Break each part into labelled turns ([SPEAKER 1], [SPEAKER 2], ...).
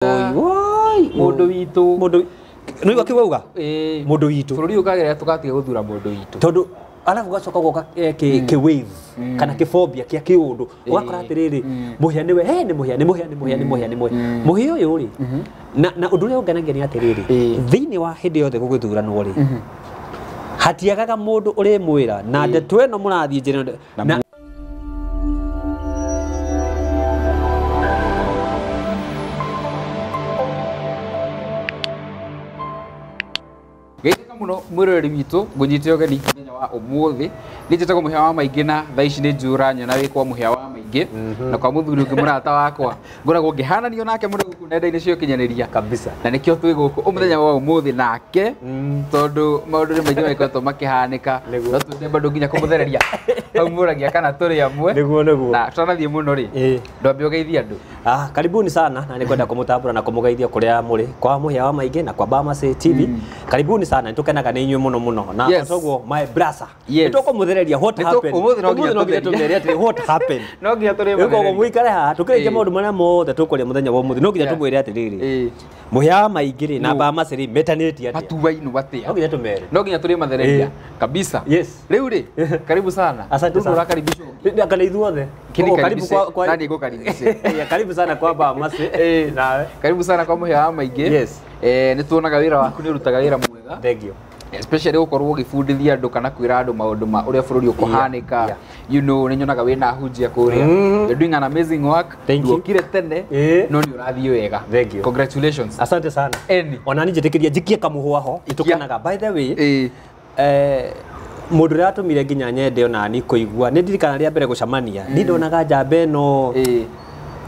[SPEAKER 1] Woi,
[SPEAKER 2] Mundu witu.
[SPEAKER 1] Mundu nä akiuga uga mundu witũ.
[SPEAKER 2] Bũrũri ũkagĩrĩra tũgatiga gũthura mũndũ witũ.
[SPEAKER 1] Tondu arabu gacoka goka kä wave kana kä phobia kia kä undu ugakora atiriri muhia niwe he ni muhia ni muhia ni muhia ni muhia ni muhia muhia uyu ri na undu uria ungenagia ni atiriri thiini wa hindi yothe gugithuranwo ri hatiagaga mundu uri mwira na ndeto ino murathie njira na
[SPEAKER 2] Geithĩka mũno mwĩroreri witũ ngũnyite ũgeni mũthenya wa ũmũthĩ nĩ njĩtagwo Mũhĩa wa Maingĩ na thaa ici nĩ njũra nyona wĩ kwa Mũhĩa wa Maingĩ na kwa mũthuri ũngĩ mũrata wakwa ngoragwo ngĩhananio nake mũno gũkũ nenda-inĩ cia ũkinyanĩria
[SPEAKER 1] kabisa
[SPEAKER 2] na nĩkĩo twĩ gũkũ ũmũthenya wa ũmũthĩ nake tondũ maũndũ nĩ maingĩ magĩkoretwo makĩhanĩka
[SPEAKER 1] Nĩguo.
[SPEAKER 2] no twende bado nginya kũmũthereria hau mũragia kana tũrĩ amwe
[SPEAKER 1] niguo niguo
[SPEAKER 2] na tũtanathiĩ mũno rĩ
[SPEAKER 1] Ĩĩ.
[SPEAKER 2] ndwambe ũgeithie andũ.
[SPEAKER 1] Ah, karibuni sana na nikwenda kumutambura na kumugeithia kuria muri kwa Muhia wa Maingi na kwa Bamasi TV. Karibuni sana nitukenaga ni inyuĩ muno muno na
[SPEAKER 2] Yes.
[SPEAKER 1] toguo my brother.
[SPEAKER 2] Yes.
[SPEAKER 1] Nitukumuthereriria what happened.
[SPEAKER 2] Ũmũthĩ no nginya
[SPEAKER 1] Ũmũthĩ no nginya
[SPEAKER 2] tũtherie.
[SPEAKER 1] tũmere atĩ what happened.
[SPEAKER 2] No nginya tũrĩ
[SPEAKER 1] Rĩu koguo
[SPEAKER 2] mathereria.
[SPEAKER 1] mũikare haha tukĩrĩkia
[SPEAKER 2] Ĩĩ.
[SPEAKER 1] maũndũ marĩa mothe tũkũria mũthenya wa ũmũthĩ no nginya
[SPEAKER 2] Yeah.
[SPEAKER 1] tũmwĩre atĩrĩrĩ
[SPEAKER 2] Ĩĩ.
[SPEAKER 1] Muhia wa Maingi rĩ na
[SPEAKER 2] No.
[SPEAKER 1] Bamasi rĩ metanĩtie atĩa.
[SPEAKER 2] Matuainwo atĩa.
[SPEAKER 1] No nginya tũmere.
[SPEAKER 2] No nginya tũrĩ mathereria
[SPEAKER 1] Ĩĩ.
[SPEAKER 2] kabisa.
[SPEAKER 1] Yes.
[SPEAKER 2] Rĩu rĩ karibu sana.
[SPEAKER 1] Asante
[SPEAKER 2] Rĩu
[SPEAKER 1] sana.
[SPEAKER 2] ũrakaribishwo.
[SPEAKER 1] Kana ithuothe. Koguo karibu kwa
[SPEAKER 2] Nani ngũkaribishe?
[SPEAKER 1] Yeah, karibu sana kwa Bamasi.
[SPEAKER 2] Ĩĩ.
[SPEAKER 1] Nawe.
[SPEAKER 2] Karibu sana kwa Mũhĩa wa Maingĩ.
[SPEAKER 1] Yes.
[SPEAKER 2] Nĩ tuonaga wĩra waku nĩ ũrutaga wĩra mwega.
[SPEAKER 1] Thank you.
[SPEAKER 2] Especially gũkorwo ũgĩbundithia andũ kana kwĩra andũ maũndũ ma ũrĩa bũrũri ũkũhanĩka.
[SPEAKER 1] Yeah.
[SPEAKER 2] You know, nĩ nyonaga wĩna ahunjia kũrĩa. You're doing an amazing work.
[SPEAKER 1] Thank you.
[SPEAKER 2] Ndwokire tene
[SPEAKER 1] Ĩĩ.
[SPEAKER 2] no nĩ ũrathiĩ wega.
[SPEAKER 1] Thank you.
[SPEAKER 2] Congratulations.
[SPEAKER 1] Asante sana.
[SPEAKER 2] Eni.
[SPEAKER 1] Ona ni njĩtĩkĩria njikie kamuhwa ho itukenaga by the way
[SPEAKER 2] Ĩĩ.
[SPEAKER 1] Mũndũ ũrĩa watũmire nginya nyende ona ni kũigua nĩ ndirikana rĩa mbere gũcemania ni ndonaga njamba ĩno
[SPEAKER 2] Ĩĩ.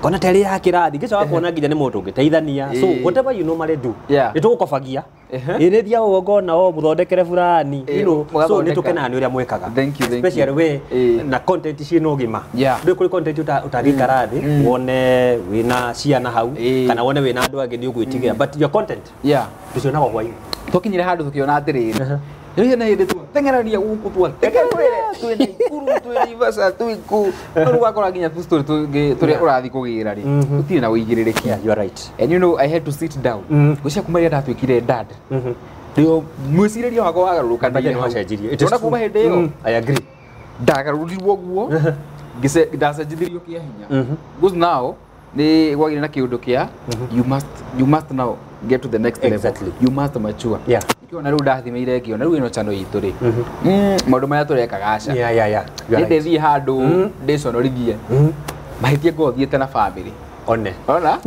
[SPEAKER 1] kona ta ĩrĩ ya kĩrathi ngĩcoka kuona nginya nĩ mũndũ ũngĩteithania so
[SPEAKER 2] Ĩĩ.
[SPEAKER 1] whatever you normally do
[SPEAKER 2] Yeah.
[SPEAKER 1] nĩ tũgũkobagia
[SPEAKER 2] Ehe.
[SPEAKER 1] ĩ nĩ thiaga ũguo ngona o mũthondekere fulani
[SPEAKER 2] Ĩĩ,
[SPEAKER 1] you know so nĩ
[SPEAKER 2] mũgathondeka.
[SPEAKER 1] tũkenaga nĩ ũrĩa mwĩkaga
[SPEAKER 2] Thank you, thank you.
[SPEAKER 1] especially we
[SPEAKER 2] Ĩĩ.
[SPEAKER 1] na content ciĩna ũgima
[SPEAKER 2] Yeah.
[SPEAKER 1] ndũĩ kũrĩ content ũtangĩikara thĩ wone wĩna ciana hau
[SPEAKER 2] Ĩĩ.
[SPEAKER 1] kana wone wĩna andũ angĩ nĩ ũgwĩtigĩra but your content
[SPEAKER 2] Yeah.
[SPEAKER 1] tũcionaga hwainĩ
[SPEAKER 2] Twakinyire handũ tũkĩona atĩrĩrĩ rĩu hena hĩndĩ twateng'erania gũkũ twateng'erire twĩ Naikuru twĩ Naivasha twĩ kũ no rĩu wakora nginya tũ story tũngĩ tũrĩa ũrathiĩ kũgĩra rĩ gũtirĩ na ũigĩrĩrĩki.
[SPEAKER 1] Yeah, you are right.
[SPEAKER 2] And you know, I had to sit down. Ngwĩciria kuma rĩrĩa ndatuĩkire dad rĩo mwĩcirĩrie wakwa wagarũrũkanire
[SPEAKER 1] Nĩ
[SPEAKER 2] hau.
[SPEAKER 1] wacenjirie. It is
[SPEAKER 2] Ndona kuma
[SPEAKER 1] true.
[SPEAKER 2] hĩndĩ ĩyo
[SPEAKER 1] I agree.
[SPEAKER 2] ndagarũrirwo guo ndacenjithirio kĩa hinya because now nĩ gwagĩire na kĩũndũ kĩa you must now get to the next level.
[SPEAKER 1] Exactly.
[SPEAKER 2] You must mature.
[SPEAKER 1] Yeah.
[SPEAKER 2] Ngĩona rĩu ndathimĩire ngĩona rĩu ĩno channel itũ rĩ maũndũ marĩa tũrekaga aca
[SPEAKER 1] Yeah. You are
[SPEAKER 2] nĩ
[SPEAKER 1] right.
[SPEAKER 2] ndĩthiĩ handũ ndĩconorithie mahĩtie ngorwo thiĩte na bamĩrĩ
[SPEAKER 1] One.
[SPEAKER 2] ona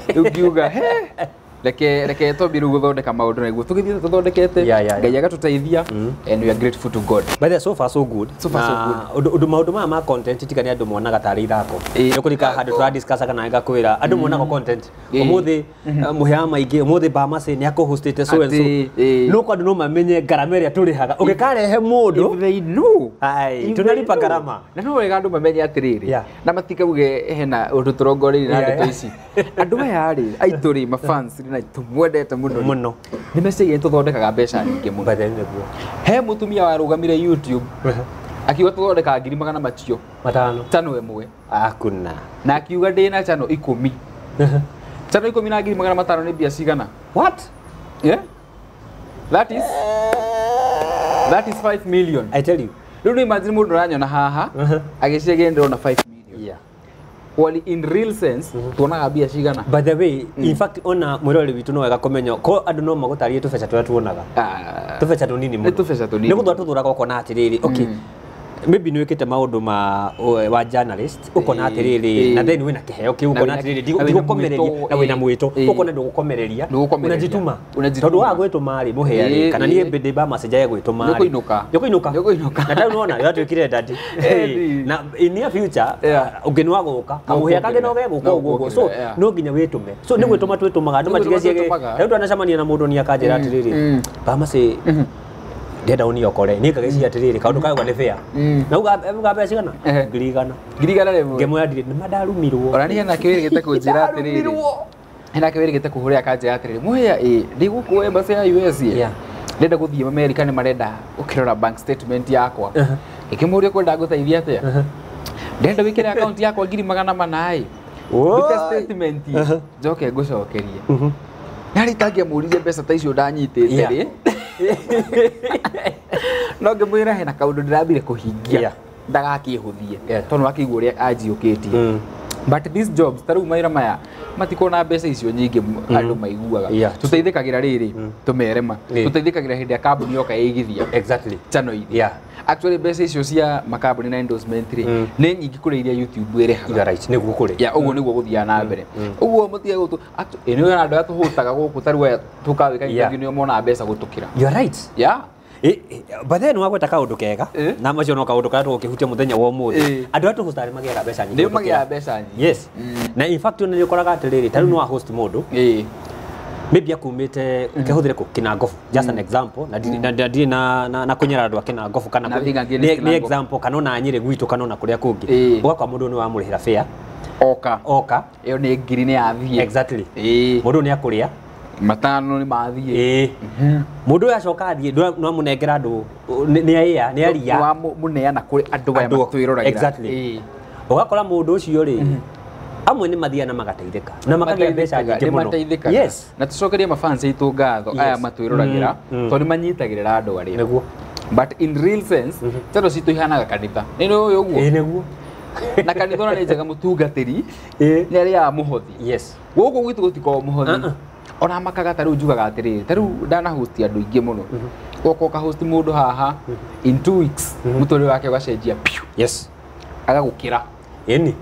[SPEAKER 2] rĩu ngiuga he reke twambie rĩu gũthondeka maũndũ nĩguo tũgĩthiĩ tũthondekete
[SPEAKER 1] Yeah.
[SPEAKER 2] Ngai agatũteithia and we are grateful to God.
[SPEAKER 1] By the way, so far so good.
[SPEAKER 2] So far, so
[SPEAKER 1] good. Ũndũ maũndũ maya ma content tiga nĩ andũ monaga tarĩ ithako.
[SPEAKER 2] Ĩĩ.
[SPEAKER 1] Nĩ kũrika handũ tũra discuss kana ngakwĩra andũ monaga content.
[SPEAKER 2] Ĩĩ.
[SPEAKER 1] Ũmũthĩ Mũhĩa wa Maingĩ, ũmũthĩ Bamasi nĩ akũhostĩte so and so.
[SPEAKER 2] Atĩ, ĩĩ.
[SPEAKER 1] No kwa andũ no mamenye ngarama ĩrĩa tũrĩhaga. Ũngĩkarehe mũndũ
[SPEAKER 2] If they know.
[SPEAKER 1] Ai,
[SPEAKER 2] If
[SPEAKER 1] tunalipa
[SPEAKER 2] they know.
[SPEAKER 1] gharama.
[SPEAKER 2] Na no wega andũ mamenye atĩrĩrĩ
[SPEAKER 1] Yeah.
[SPEAKER 2] na matikauge hena ũndũ tũrongoreirie na
[SPEAKER 1] Yeah,
[SPEAKER 2] ndeto
[SPEAKER 1] yeah.
[SPEAKER 2] ici andũ aya rĩ aitũ rĩ mafans rĩ na tũmwendete mũno rĩ,
[SPEAKER 1] Mũno.
[SPEAKER 2] nĩ meciria nĩ tũthondekaga mbeca nyingĩ mũno.
[SPEAKER 1] By the way, nĩguo.
[SPEAKER 2] He mũtumia warũgamire YouTube akiuga tũthondekaga ngiri magana macio
[SPEAKER 1] Matano.
[SPEAKER 2] channel ĩmwe
[SPEAKER 1] Hakuna.
[SPEAKER 2] na akiuga ndĩna channel 10 channel 10 na ngiri magana matano nĩ mbia cigana?
[SPEAKER 1] What?
[SPEAKER 2] Yeah? That is 5 million.
[SPEAKER 1] I tell you.
[SPEAKER 2] Rĩu nĩ imagine mũndũ ũranyona haha agĩciria ndĩrona 5 million.
[SPEAKER 1] Yeah.
[SPEAKER 2] Well, in real sense tuonaga mbia cigana?
[SPEAKER 1] By the way, in fact ona mwĩroreri witũ no wega kũmenya ko andũ no magũtarĩrie tũbeca tũrĩa tuonaga.
[SPEAKER 2] Ah,
[SPEAKER 1] Tũbeca tũnini mũno.
[SPEAKER 2] Nĩ tũbeca tũnini.
[SPEAKER 1] Nĩ gũthura tũthuraga ũkona atĩrĩrĩ, okay. Maybe nĩ wĩkĩte maũndũ ma wa journalist ũkona atĩrĩrĩ na then wĩna kĩheo kĩu
[SPEAKER 2] Na
[SPEAKER 1] ũkona
[SPEAKER 2] wĩna-
[SPEAKER 1] atĩrĩrĩ
[SPEAKER 2] na wĩna
[SPEAKER 1] ndigũkomereria
[SPEAKER 2] mwĩtũ,
[SPEAKER 1] na wĩna mwĩtũ ũkona ndũgũkomereria
[SPEAKER 2] Ndũgũkomereria.
[SPEAKER 1] unajituma
[SPEAKER 2] Unajituma.
[SPEAKER 1] tondũ wa gwĩtũma rĩ mũhĩa rĩ kana niĩ ndĩ ba message ya gwĩtũma rĩ
[SPEAKER 2] Nĩũkũinũka.
[SPEAKER 1] nĩũkũinũka
[SPEAKER 2] Nĩũkũinũka.
[SPEAKER 1] na tarĩu nĩwona rĩratuĩkire daddy.
[SPEAKER 2] Ĩni.
[SPEAKER 1] Na in near future
[SPEAKER 2] Yeah.
[SPEAKER 1] ũngĩ nĩ wagũka kamũhĩa kangĩ no gegũka
[SPEAKER 2] No
[SPEAKER 1] ũguo ũguo so
[SPEAKER 2] ũkuongerera, yeah.
[SPEAKER 1] no nginya wĩtũme so nĩ gwĩtũma twĩtũmaga andũ
[SPEAKER 2] Nĩ gwĩtũma
[SPEAKER 1] matigeciage
[SPEAKER 2] twĩtũmaga.
[SPEAKER 1] rĩu twanacemania na mũndũ nĩ akanjĩra atĩrĩrĩ Bamasi ndĩrenda ũniokore niĩ ngagĩciria atĩrĩrĩ kaũndũ kau nĩ fair na uga mbeca cigana
[SPEAKER 2] Ehe.
[SPEAKER 1] 100,000
[SPEAKER 2] 100,000 rĩmwe
[SPEAKER 1] ngĩmwĩra ndirĩ nĩ mandarumirwo
[SPEAKER 2] ona niĩ hena kĩwĩrĩgĩte kũnjĩra atĩrĩrĩ hena kĩwĩrĩgĩte kũhũrĩra akanjĩra atĩrĩrĩ mũhĩa ĩ ndĩ gũkũ embassy ya US ĩ
[SPEAKER 1] Yeah.
[SPEAKER 2] ndĩrenda gũthiĩ America nĩ marenda ũkĩrora bank statement yakwa ĩkĩmũria kwenda ngũteithia atĩa ndĩrenda wĩkĩre account yakwa 400,000 ĩ Ndute statement njoke ngũcokerie. Narĩ itangĩamũririe mbeca ta icio ndanyitĩte rĩ. No ngĩmwĩra hena kaũndũ ndĩrambire kũhingia ndagakĩhũthie tondũ akĩigua ũrĩa anjiũkĩtie. But these jobs ta rĩu mawĩra maya matikona mbeca icio nyingĩ andũ maiguaga. Tũteithĩkagĩra rĩrĩ tũmerema. Tũteithĩkagĩra hĩndĩ ya kambuni yoka ĩigithia.
[SPEAKER 1] Exactly.
[SPEAKER 2] Channel-inĩ. Actually mbeca icio cia makambuni na endorsement rĩ nĩ nyingĩ kũrĩ iria YouTube ĩrĩhaga.
[SPEAKER 1] You are right. Nĩguo kũrĩ.
[SPEAKER 2] Ya ũguo nĩguo gũthiaga na mbere. Ũguo mũtige gũtũ ĩ nĩ andũ arĩa tũhũtaga gũkũ ta rĩu aya tũkawĩka interview nĩo monaga mbeca gũtũkĩra.
[SPEAKER 1] You are right.
[SPEAKER 2] Yeah.
[SPEAKER 1] But then wagweta kaũndũ kega na macio no kaũndũ karĩa tũgũkĩhutia mũthenya wa ũmũthĩ. Andũ arĩa tũhostaga nĩ magĩaga mbeca nyingĩ.
[SPEAKER 2] Nĩ magĩaga mbeca nyingĩ.
[SPEAKER 1] Yes. Na in fact nĩ ũkoraga atĩrĩrĩ ta rĩu no host mũndũ. Maybe akumĩte kĩhũthĩre kũ Kĩnangobu just an example na ndirĩ na kũnyarara andũ a Kĩnangobu kana nĩ example kana ona Nyĩrĩ gwitũ kana ona kũrĩa kũngĩ. Ũgakora mũndũ nĩ wamũrĩhĩra fare.
[SPEAKER 2] Oka. Ĩyo nĩ ngiri nĩ yathiĩ.
[SPEAKER 1] Exactly. Mũndũ nĩ akũrĩa.
[SPEAKER 2] Matano nĩ mathiĩ.
[SPEAKER 1] Mũndũ ũyũ acoka athiĩ no amũnengera andũ nĩ aĩa nĩ aria.
[SPEAKER 2] Wamũneana kũrĩ andũ aya matwĩroragĩra.
[SPEAKER 1] Exactly. Ũgakora mũndũ ũcio rĩ amwe nĩ mathiaga na magateithĩka na makagĩa mbeca nyingĩ mũno. Yes.
[SPEAKER 2] Na tũcokerie mafans aitũ ngatho aya matwĩroragĩra tondũ nĩ manyitagĩrĩra andũ arĩa.
[SPEAKER 1] Nĩguo.
[SPEAKER 2] But in real sense channel citũ ihanaga kanitha. Nĩ ũĩ ũguo?
[SPEAKER 1] Ĩĩ nĩguo.
[SPEAKER 2] Na kanitha ona nĩ njega mũtungatĩri nĩ arĩaga mũhothi.
[SPEAKER 1] Yes.
[SPEAKER 2] Gũkũ gwitũ gũtikoragwo mũhothi. Ona makaga ta rĩu njugaga atĩrĩrĩ ta rĩu ndanahost andũ aingĩ mũno. Ũgoka ũkahost mũndũ haha in 2 weeks mũtũrĩre wake ũgacenjia piu.
[SPEAKER 1] Yes.
[SPEAKER 2] Agagũkĩra.
[SPEAKER 1] Ĩni.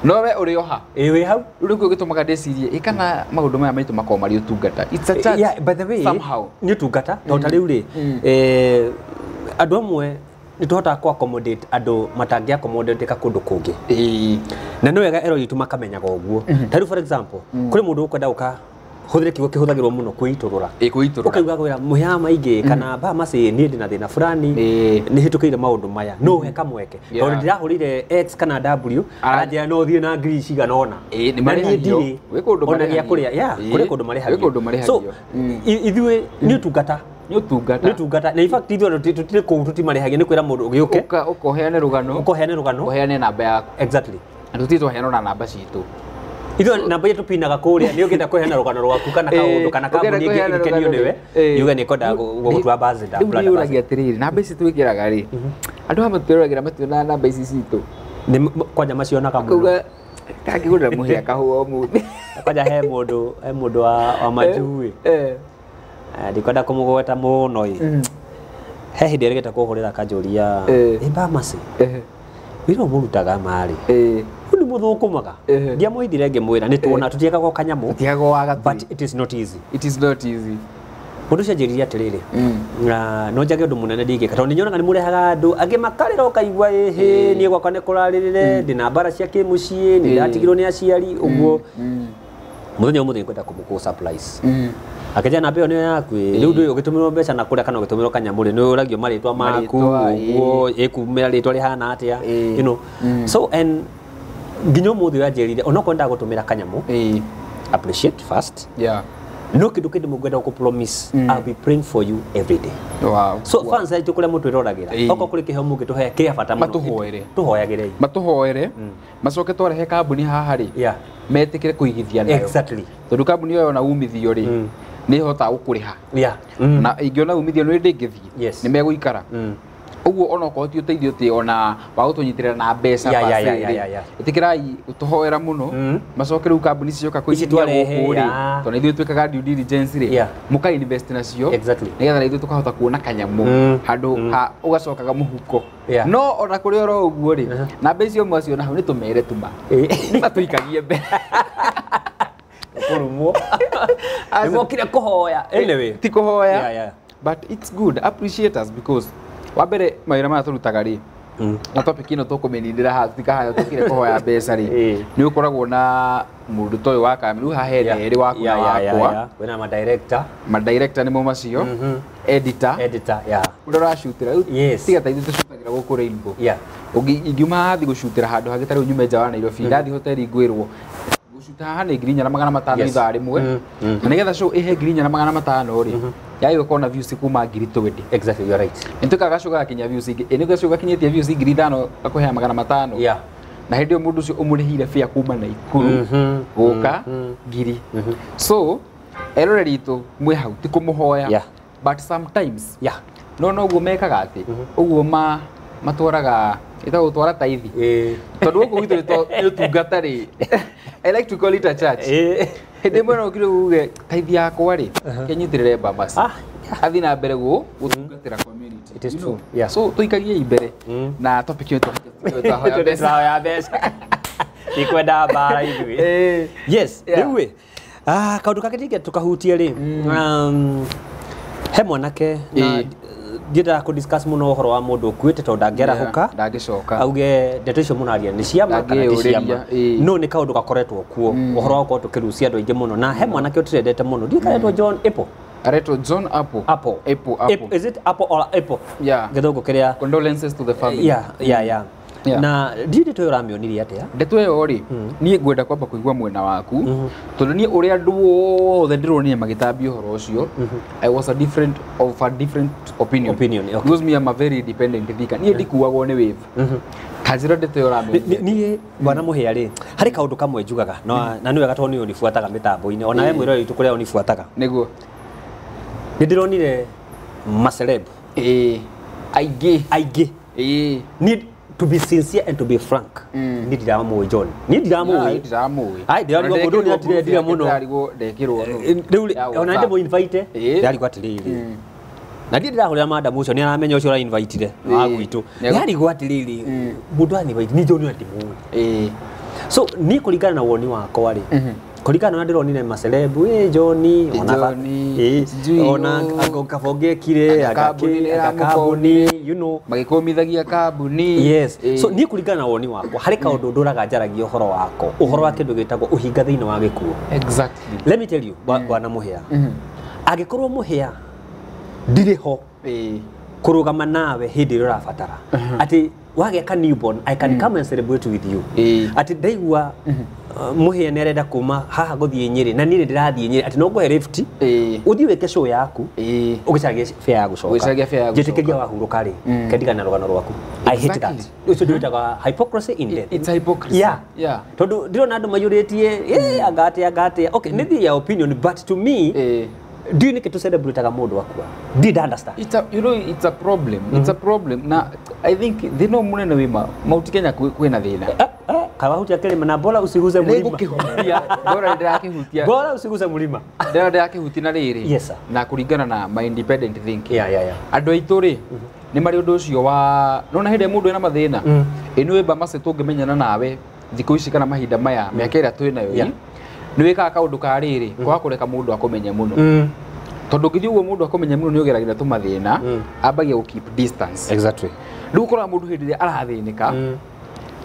[SPEAKER 2] No we ũrĩ oha.
[SPEAKER 1] Ĩĩ wĩ hau.
[SPEAKER 2] Rĩu nĩkĩo gĩtũmaga ndĩcirie ĩ kana maũndũ maya maitũ makoragwo marĩ ũtungata. It's a church.
[SPEAKER 1] Yeah, by the way,
[SPEAKER 2] somehow.
[SPEAKER 1] Nĩ ũtungata tondũ ta rĩu rĩ andũ amwe nĩ tũhotaga kũ accommodate andũ matangĩ accommodate kũndũ kũngĩ. Na nĩ wega ero itũ makamenyaga ũguo. Ta rĩu for example, kũrĩ mũndũ ũkwenda gũka hũthĩre kiugo kĩhũthagĩrwo mũno kwĩitũrũra.
[SPEAKER 2] Kwĩitũrũra.
[SPEAKER 1] Ũkauga kwĩra mũhĩa maingĩ kana ba macĩ niĩ ndĩna thĩna fulani nĩ hĩtũkĩire maũndũ maya no ũhe kamweke. Tondũ ndĩrahũrire X kana W aranjĩra no thiĩ na ngiri cigana ũna.
[SPEAKER 2] Nĩ marĩhagio. Gwĩ kũndũ
[SPEAKER 1] marĩhagio. Yeah, kũrĩ kũndũ marĩhagio.
[SPEAKER 2] Gwĩ kũndũ marĩhagio.
[SPEAKER 1] So ithuĩ nĩ ũtungata.
[SPEAKER 2] Nĩ ũtungata.
[SPEAKER 1] Nĩ ũtungata. Na in fact ithuĩ tũtirĩ kũu tũtimarĩhagia nĩ kwĩra mũndũ ũgĩũke.
[SPEAKER 2] Ũkoheane rũgano.
[SPEAKER 1] Ũkoheane rũgano.
[SPEAKER 2] Ũheane namba yaku.
[SPEAKER 1] Exactly.
[SPEAKER 2] Na tũtirĩ twaheana ona namba citũ.
[SPEAKER 1] Ithuĩ namba iria tũpinaga kũrĩa nĩ ũngĩenda kũheana rũgano rwaku kana kaũndũ kana kambuni ĩngĩ ĩkenio nĩwe yuge nĩ ĩkwenda gũgũtua ambassador.
[SPEAKER 2] Rĩu ndĩyũragia atĩrĩrĩ namba ici twĩkĩraga rĩ andũ aya matwĩroragĩra mationaga namba ici citũ.
[SPEAKER 1] Nĩ kwanja macionaga mũno.
[SPEAKER 2] Akauga kangĩgũrĩra mũhĩa kahũa ũmũthĩ.
[SPEAKER 1] Kwanja he mũndũ wa majuu ĩ. Ndikwenda kũmũgweta mũno ĩ. He hĩndĩ erĩgĩte kũhũrĩra akanjũria ĩ Bamasi wĩra ũmũrutaga marĩ nĩ mũthũkũmaga ndiamũhithire ngĩmwĩra nĩ tuona tũtiagaga kanyamũ but it is not easy.
[SPEAKER 2] It is not easy.
[SPEAKER 1] Mũndũ ũcio anjĩrire atĩrĩrĩ no njage ũndũ mũnene ndingĩka tondũ nĩ nyonaga nĩ mũrehaga andũ angĩ makarĩra ũkaigua ĩhĩ niĩ gwakwa nĩ kũrarĩrĩre ndĩna mbara cia kĩmũciĩ nĩ ndatigirwo nĩ aciari ũguo mũthenya ũmũthĩ nĩngwenda kũmũkũ surprise. Akĩnjĩra namba ĩyo nĩyo yaku ĩ rĩu ndũĩ ũgĩtũmĩrwo mbeca na kũrĩa kana ũgĩtũmĩrwo kanyamũ rĩ nĩ ũragio marĩtwa maku ũguo ĩkumĩra rĩtwa rĩhana atĩa you know. So and nginya ũmũthĩ ũyũ anjĩrire onokorwo ndagũtũmĩra kanyamũ appreciate first.
[SPEAKER 2] Yeah.
[SPEAKER 1] No kĩndũ kĩndĩ mũngwenda gũkũ promise I'll be praying for you every day.
[SPEAKER 2] Wow.
[SPEAKER 1] So fans aitũ kũrĩa mũtwĩroragĩra okorwo kũrĩ kĩheo mũngĩtũhe kĩa bata mũno
[SPEAKER 2] matũhoere.
[SPEAKER 1] Tũhoyagĩrei.
[SPEAKER 2] Matũhoere macoke twarehe kambuni haha rĩ metĩkĩre kũigithia nayo.
[SPEAKER 1] Exactly.
[SPEAKER 2] Tondũ kambuni ĩyo yona umithio rĩ nĩ ĩhotaga gũkũrĩha.
[SPEAKER 1] Yeah.
[SPEAKER 2] Na ingĩona umithio nĩ ndĩngĩthiĩ
[SPEAKER 1] Yes.
[SPEAKER 2] nĩ megũikara. Ũguo ona okorwo ti ũteithio ti ona wa gũtũnyitĩrĩra na mbeca ĩtĩkĩrai gũtũhoera mũno macoke rĩu kambuni cioka kũigithia gũkũ rĩ tondũ ithuĩ twĩkaga due diligence rĩ mũka invest nacio nĩgetha na ithuĩ tũkahota kuona kanyamũ handũ ha ũgacokaga mũhuko. No ona kũrĩ oro ũguo rĩ namba icio mwaciona hau nĩ tũmere tuma matũikagie mbere
[SPEAKER 1] kũrumwo nĩmokire kũhoya anyway
[SPEAKER 2] ti kũhoya but it's good appreciate us because wa mbere mawĩra maya tũrutaga rĩ na topic ĩno tũkũmĩnindĩra haha tũtikahaya tũkire kũhoya mbeca rĩ nĩ ũkoragwo na mũndũ ta ũyũ wa kamera rĩu haha hena erĩ waku na wakwa
[SPEAKER 1] kwĩna madirector
[SPEAKER 2] madirector nĩmo macio editor ũrĩa ũracutĩra rĩu tiga ta ithuĩ tũcutagĩra gũkũ Rainbow ingiuma haha thiĩ gũcutĩra handũ hangĩ ta rĩu nyume nja wa Nairobi ndathiĩ hoteli ngwĩrwo gũcuta haha nĩ 4,500 ithaa rĩmwe na nĩgetha show ĩhe 4,500 rĩ yagĩrĩirwo gũkorwo na views kuma 20,000.
[SPEAKER 1] Exactly, you are right.
[SPEAKER 2] Nĩ twĩkaga show gakinya views ingĩ ĩ nĩ show gakinyĩtie views 5,000 gakũheaga 500. Na hĩndĩ ĩyo mũndũ ũcio ũmũrĩhire fare kuma Naikuru gũka ngiri. So eroreri itũ mwĩ hau ti kũmũhoya, but sometimes no noguo mekaga atĩ ũguo matwaraga ĩtagwo gũtwara taithi, tondũ gũkũ gwitũ nĩ ũtungata rĩ, I like to call it a church. Hĩndĩ ĩmwe no ũkire uge taithi yakwa rĩ kĩnyitĩrĩre Bambasi athiĩ na mbere gũtungatĩra community.
[SPEAKER 1] It is
[SPEAKER 2] You know?
[SPEAKER 1] true. Yeah.
[SPEAKER 2] So tũikagiei mbere na topic ĩyo twahoya mbeca.
[SPEAKER 1] Tũrahoya mbeca, ikwenda mbara ithuĩ. Yes. Rĩu ĩ, kaũndũ kangĩ ndingĩenda tũkahutie rĩ, he mwanake na ndiendaga kũ discuss mũno ũhoro wa mũndũ ũkuĩte tondũ ndangĩarahũka
[SPEAKER 2] ndangĩcoka
[SPEAKER 1] auge ndeto icio mũraria nĩ ciama kana ti ciama.
[SPEAKER 2] Ndangĩyũrĩria, ĩĩ.
[SPEAKER 1] No nĩ kaũndũ gakoretwo kuo ũhoro wa gũkorwo tũkĩrucia andũ aingĩ mũno, na he mwanake ũtũrendete mũno, ndiũ karetwo John Apple.
[SPEAKER 2] Aretwo John Apple.
[SPEAKER 1] Apple.
[SPEAKER 2] Apple, Apple.
[SPEAKER 1] Is it Apple or Apple? Gĩthũngũ kĩrĩa.
[SPEAKER 2] Condolences to the family.
[SPEAKER 1] Yeah. Na ndiũ ndeto ĩyo ũramĩonirie atĩa?
[SPEAKER 2] Ndeto ĩyo rĩ, niĩ ngwenda kwamba kũigua mwena waku, tondũ niĩ ũrĩa andũ othe ndĩronire magĩtambia ũhoro ũcio, I was a different of a different opinion.
[SPEAKER 1] Opinion, okay.
[SPEAKER 2] Because me, I'm a very independent thinker. Niĩ ndikuagwo nĩ wave. Kanjĩra ndeto ĩyo ũramĩonirie.
[SPEAKER 1] Niĩ bwana Mũhĩa rĩ, harĩ kaũndũ kamwe njugaga na nĩ wega tondũ nĩ ũnibuataga mĩtambo-inĩ, ona we mwĩroreri witũ kũrĩa ũnibuataga.
[SPEAKER 2] Nĩguo.
[SPEAKER 1] Nĩ ndĩronire maceleb
[SPEAKER 2] Ĩĩ, aingĩ.
[SPEAKER 1] Aingĩ. Niĩ, to be sincere and to be frank, niĩ ndiramũĩ John, niĩ ndiramũĩ.
[SPEAKER 2] Ndiramũĩ.
[SPEAKER 1] Ai, ndĩrarigwo mũndũ ũyũ nĩatĩrendire mũno.
[SPEAKER 2] Ndĩrarigwo ndekĩrwo nũ.
[SPEAKER 1] Rĩu rĩ,
[SPEAKER 2] Ya
[SPEAKER 1] ona
[SPEAKER 2] WhatsApp.
[SPEAKER 1] ndĩmũ invite, ndĩrarigwo atĩrĩrĩ, na ndiĩ ndĩrahũrĩra madam ũcio, nĩ aramenya ũcio ũrainvitire wa gwitũ. Ndĩrarigwo atĩrĩrĩ, mũndũ anivite ni John ũyũ ndimũĩ. So niĩ kũringana na woni wakwa rĩ, kũringana na ũrĩa ndĩronire maceleb, ĩ John, ona
[SPEAKER 2] Johnny, sijui
[SPEAKER 1] ona
[SPEAKER 2] ũũ.
[SPEAKER 1] Kabonge ekire,
[SPEAKER 2] Anga kambuni nĩ
[SPEAKER 1] anga kambuni,
[SPEAKER 2] ĩramũbondire.
[SPEAKER 1] you know.
[SPEAKER 2] Magĩkũmithagia kambuni.
[SPEAKER 1] Yes. So niĩ kũringana na woni wakwa, harĩ kaũndũ ndũraga njaragia ũhoro wako, ũhoro wa kĩndũ gĩtagwo ũhinga thĩinĩ wa gĩkuũ. Let me tell you, bwana Mũhĩa, angĩkorwo Mũhĩa ndirĩ ho kũrũgama nawe hĩndĩ ĩrĩa ũrabatara, atĩ wagĩa ka newborn, I can come and celebrate with you, atĩ ndaigua Mũhĩa nĩ arenda kuma haha gũthiĩ Nyĩrĩ na niĩ nĩ ndĩrathiĩ Nyĩrĩ, atĩ no ngũhe lift ũthiĩ wĩke show yaku, ũgĩcaragia fare ya gũcoka.
[SPEAKER 2] Ũgĩcaragia fare ya gũcoka.
[SPEAKER 1] Njĩtĩkĩria wahurũka rĩ, kendigana na rũgano rwaku. I hate that. Ũcio ndĩ wĩtagwa hypocrisy in death.
[SPEAKER 2] It's a hypocrisy.
[SPEAKER 1] Tondũ ndĩrona andũ maiyũrĩtie anga atĩa, anga atĩa. Okay, nĩ thiĩ ya opinion, but to me, ndiũĩ nĩkĩ tũcelebrataga mũndũ akua, ndiĩ nda understand.
[SPEAKER 2] It's a, you know, it's a problem. It's a problem. Na I think thĩna ũyũ mũnene wĩ Mount Kenya kwĩna thĩna.
[SPEAKER 1] Kawahutia kĩrĩma na bora usiguze mlima.
[SPEAKER 2] Nĩngũkĩhutia. Bora ndĩrakĩhutia.
[SPEAKER 1] Bora usiguze mlima.
[SPEAKER 2] Ndĩra ndĩrakĩhutia na rĩrĩ.
[SPEAKER 1] Yes, sir.
[SPEAKER 2] Na kũringana na my independent thinking.
[SPEAKER 1] Yeah.
[SPEAKER 2] Andũ aitũ rĩ, nĩ marĩ ũndũ ũcio wa nona hĩndĩ ĩrĩa mũndũ ena mathĩna, ĩ nĩ wĩmba mace tũngĩmenyana nawe thikũ ici kana mahinda maya mĩaka ĩrĩa twĩ nayo, nĩ wĩkaga kaũndũ ka rĩrĩ kwaga kũreka mũndũ akũmenye mũno, tondũ ũngĩthiĩ ũguo mũndũ akũmenye mũno nĩ ũgeragĩra tũmathĩna, ambagia gũ keep distance. Rĩu ũkoraga mũndũ hĩndĩ ĩrĩa arathĩnĩka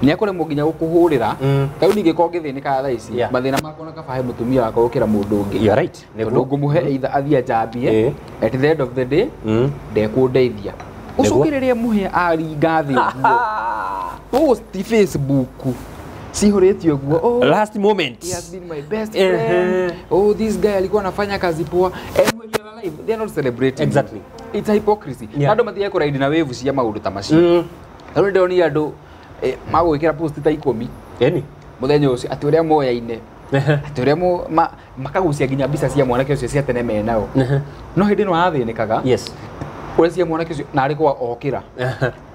[SPEAKER 2] nĩ akũremwo nginya gũkũhũrĩra. Ta rĩu ningĩkorwo ngĩthĩnĩka thaa ici, mathĩna makwa na kaba he mũtumia wakwa gũkĩra mũndũ ũngĩ,
[SPEAKER 1] You are right.
[SPEAKER 2] tondũ ngũmũhe either athiĩ anjambie, at the end of the day ndekũndeithia. Ũcoke rĩrĩa Mũhĩa aringa thĩ ũguo, post Facebook cihũrĩte ũguo, "Oh,
[SPEAKER 1] Last moment.
[SPEAKER 2] he has been my best friend. Oh, this guy alikuwa anafanya kazi poa." And when you're alive, they are not celebrating. It's a hypocrisy. Andũ mathiaga kũraidi na waves cia maũndũ ta macio. Ta rĩu ndĩronire andũ magwĩkĩra post ta 10
[SPEAKER 1] Eni.
[SPEAKER 2] Mũthenya ũcio, atĩ ũrĩa moyaine, atĩ ũrĩa makagucia nginya mbica cia mwanake ũcio cia tene menao, no hĩndĩ ĩno arathĩnĩkaga, ũrĩa cia mwanake ũcio narĩ kwa okĩra,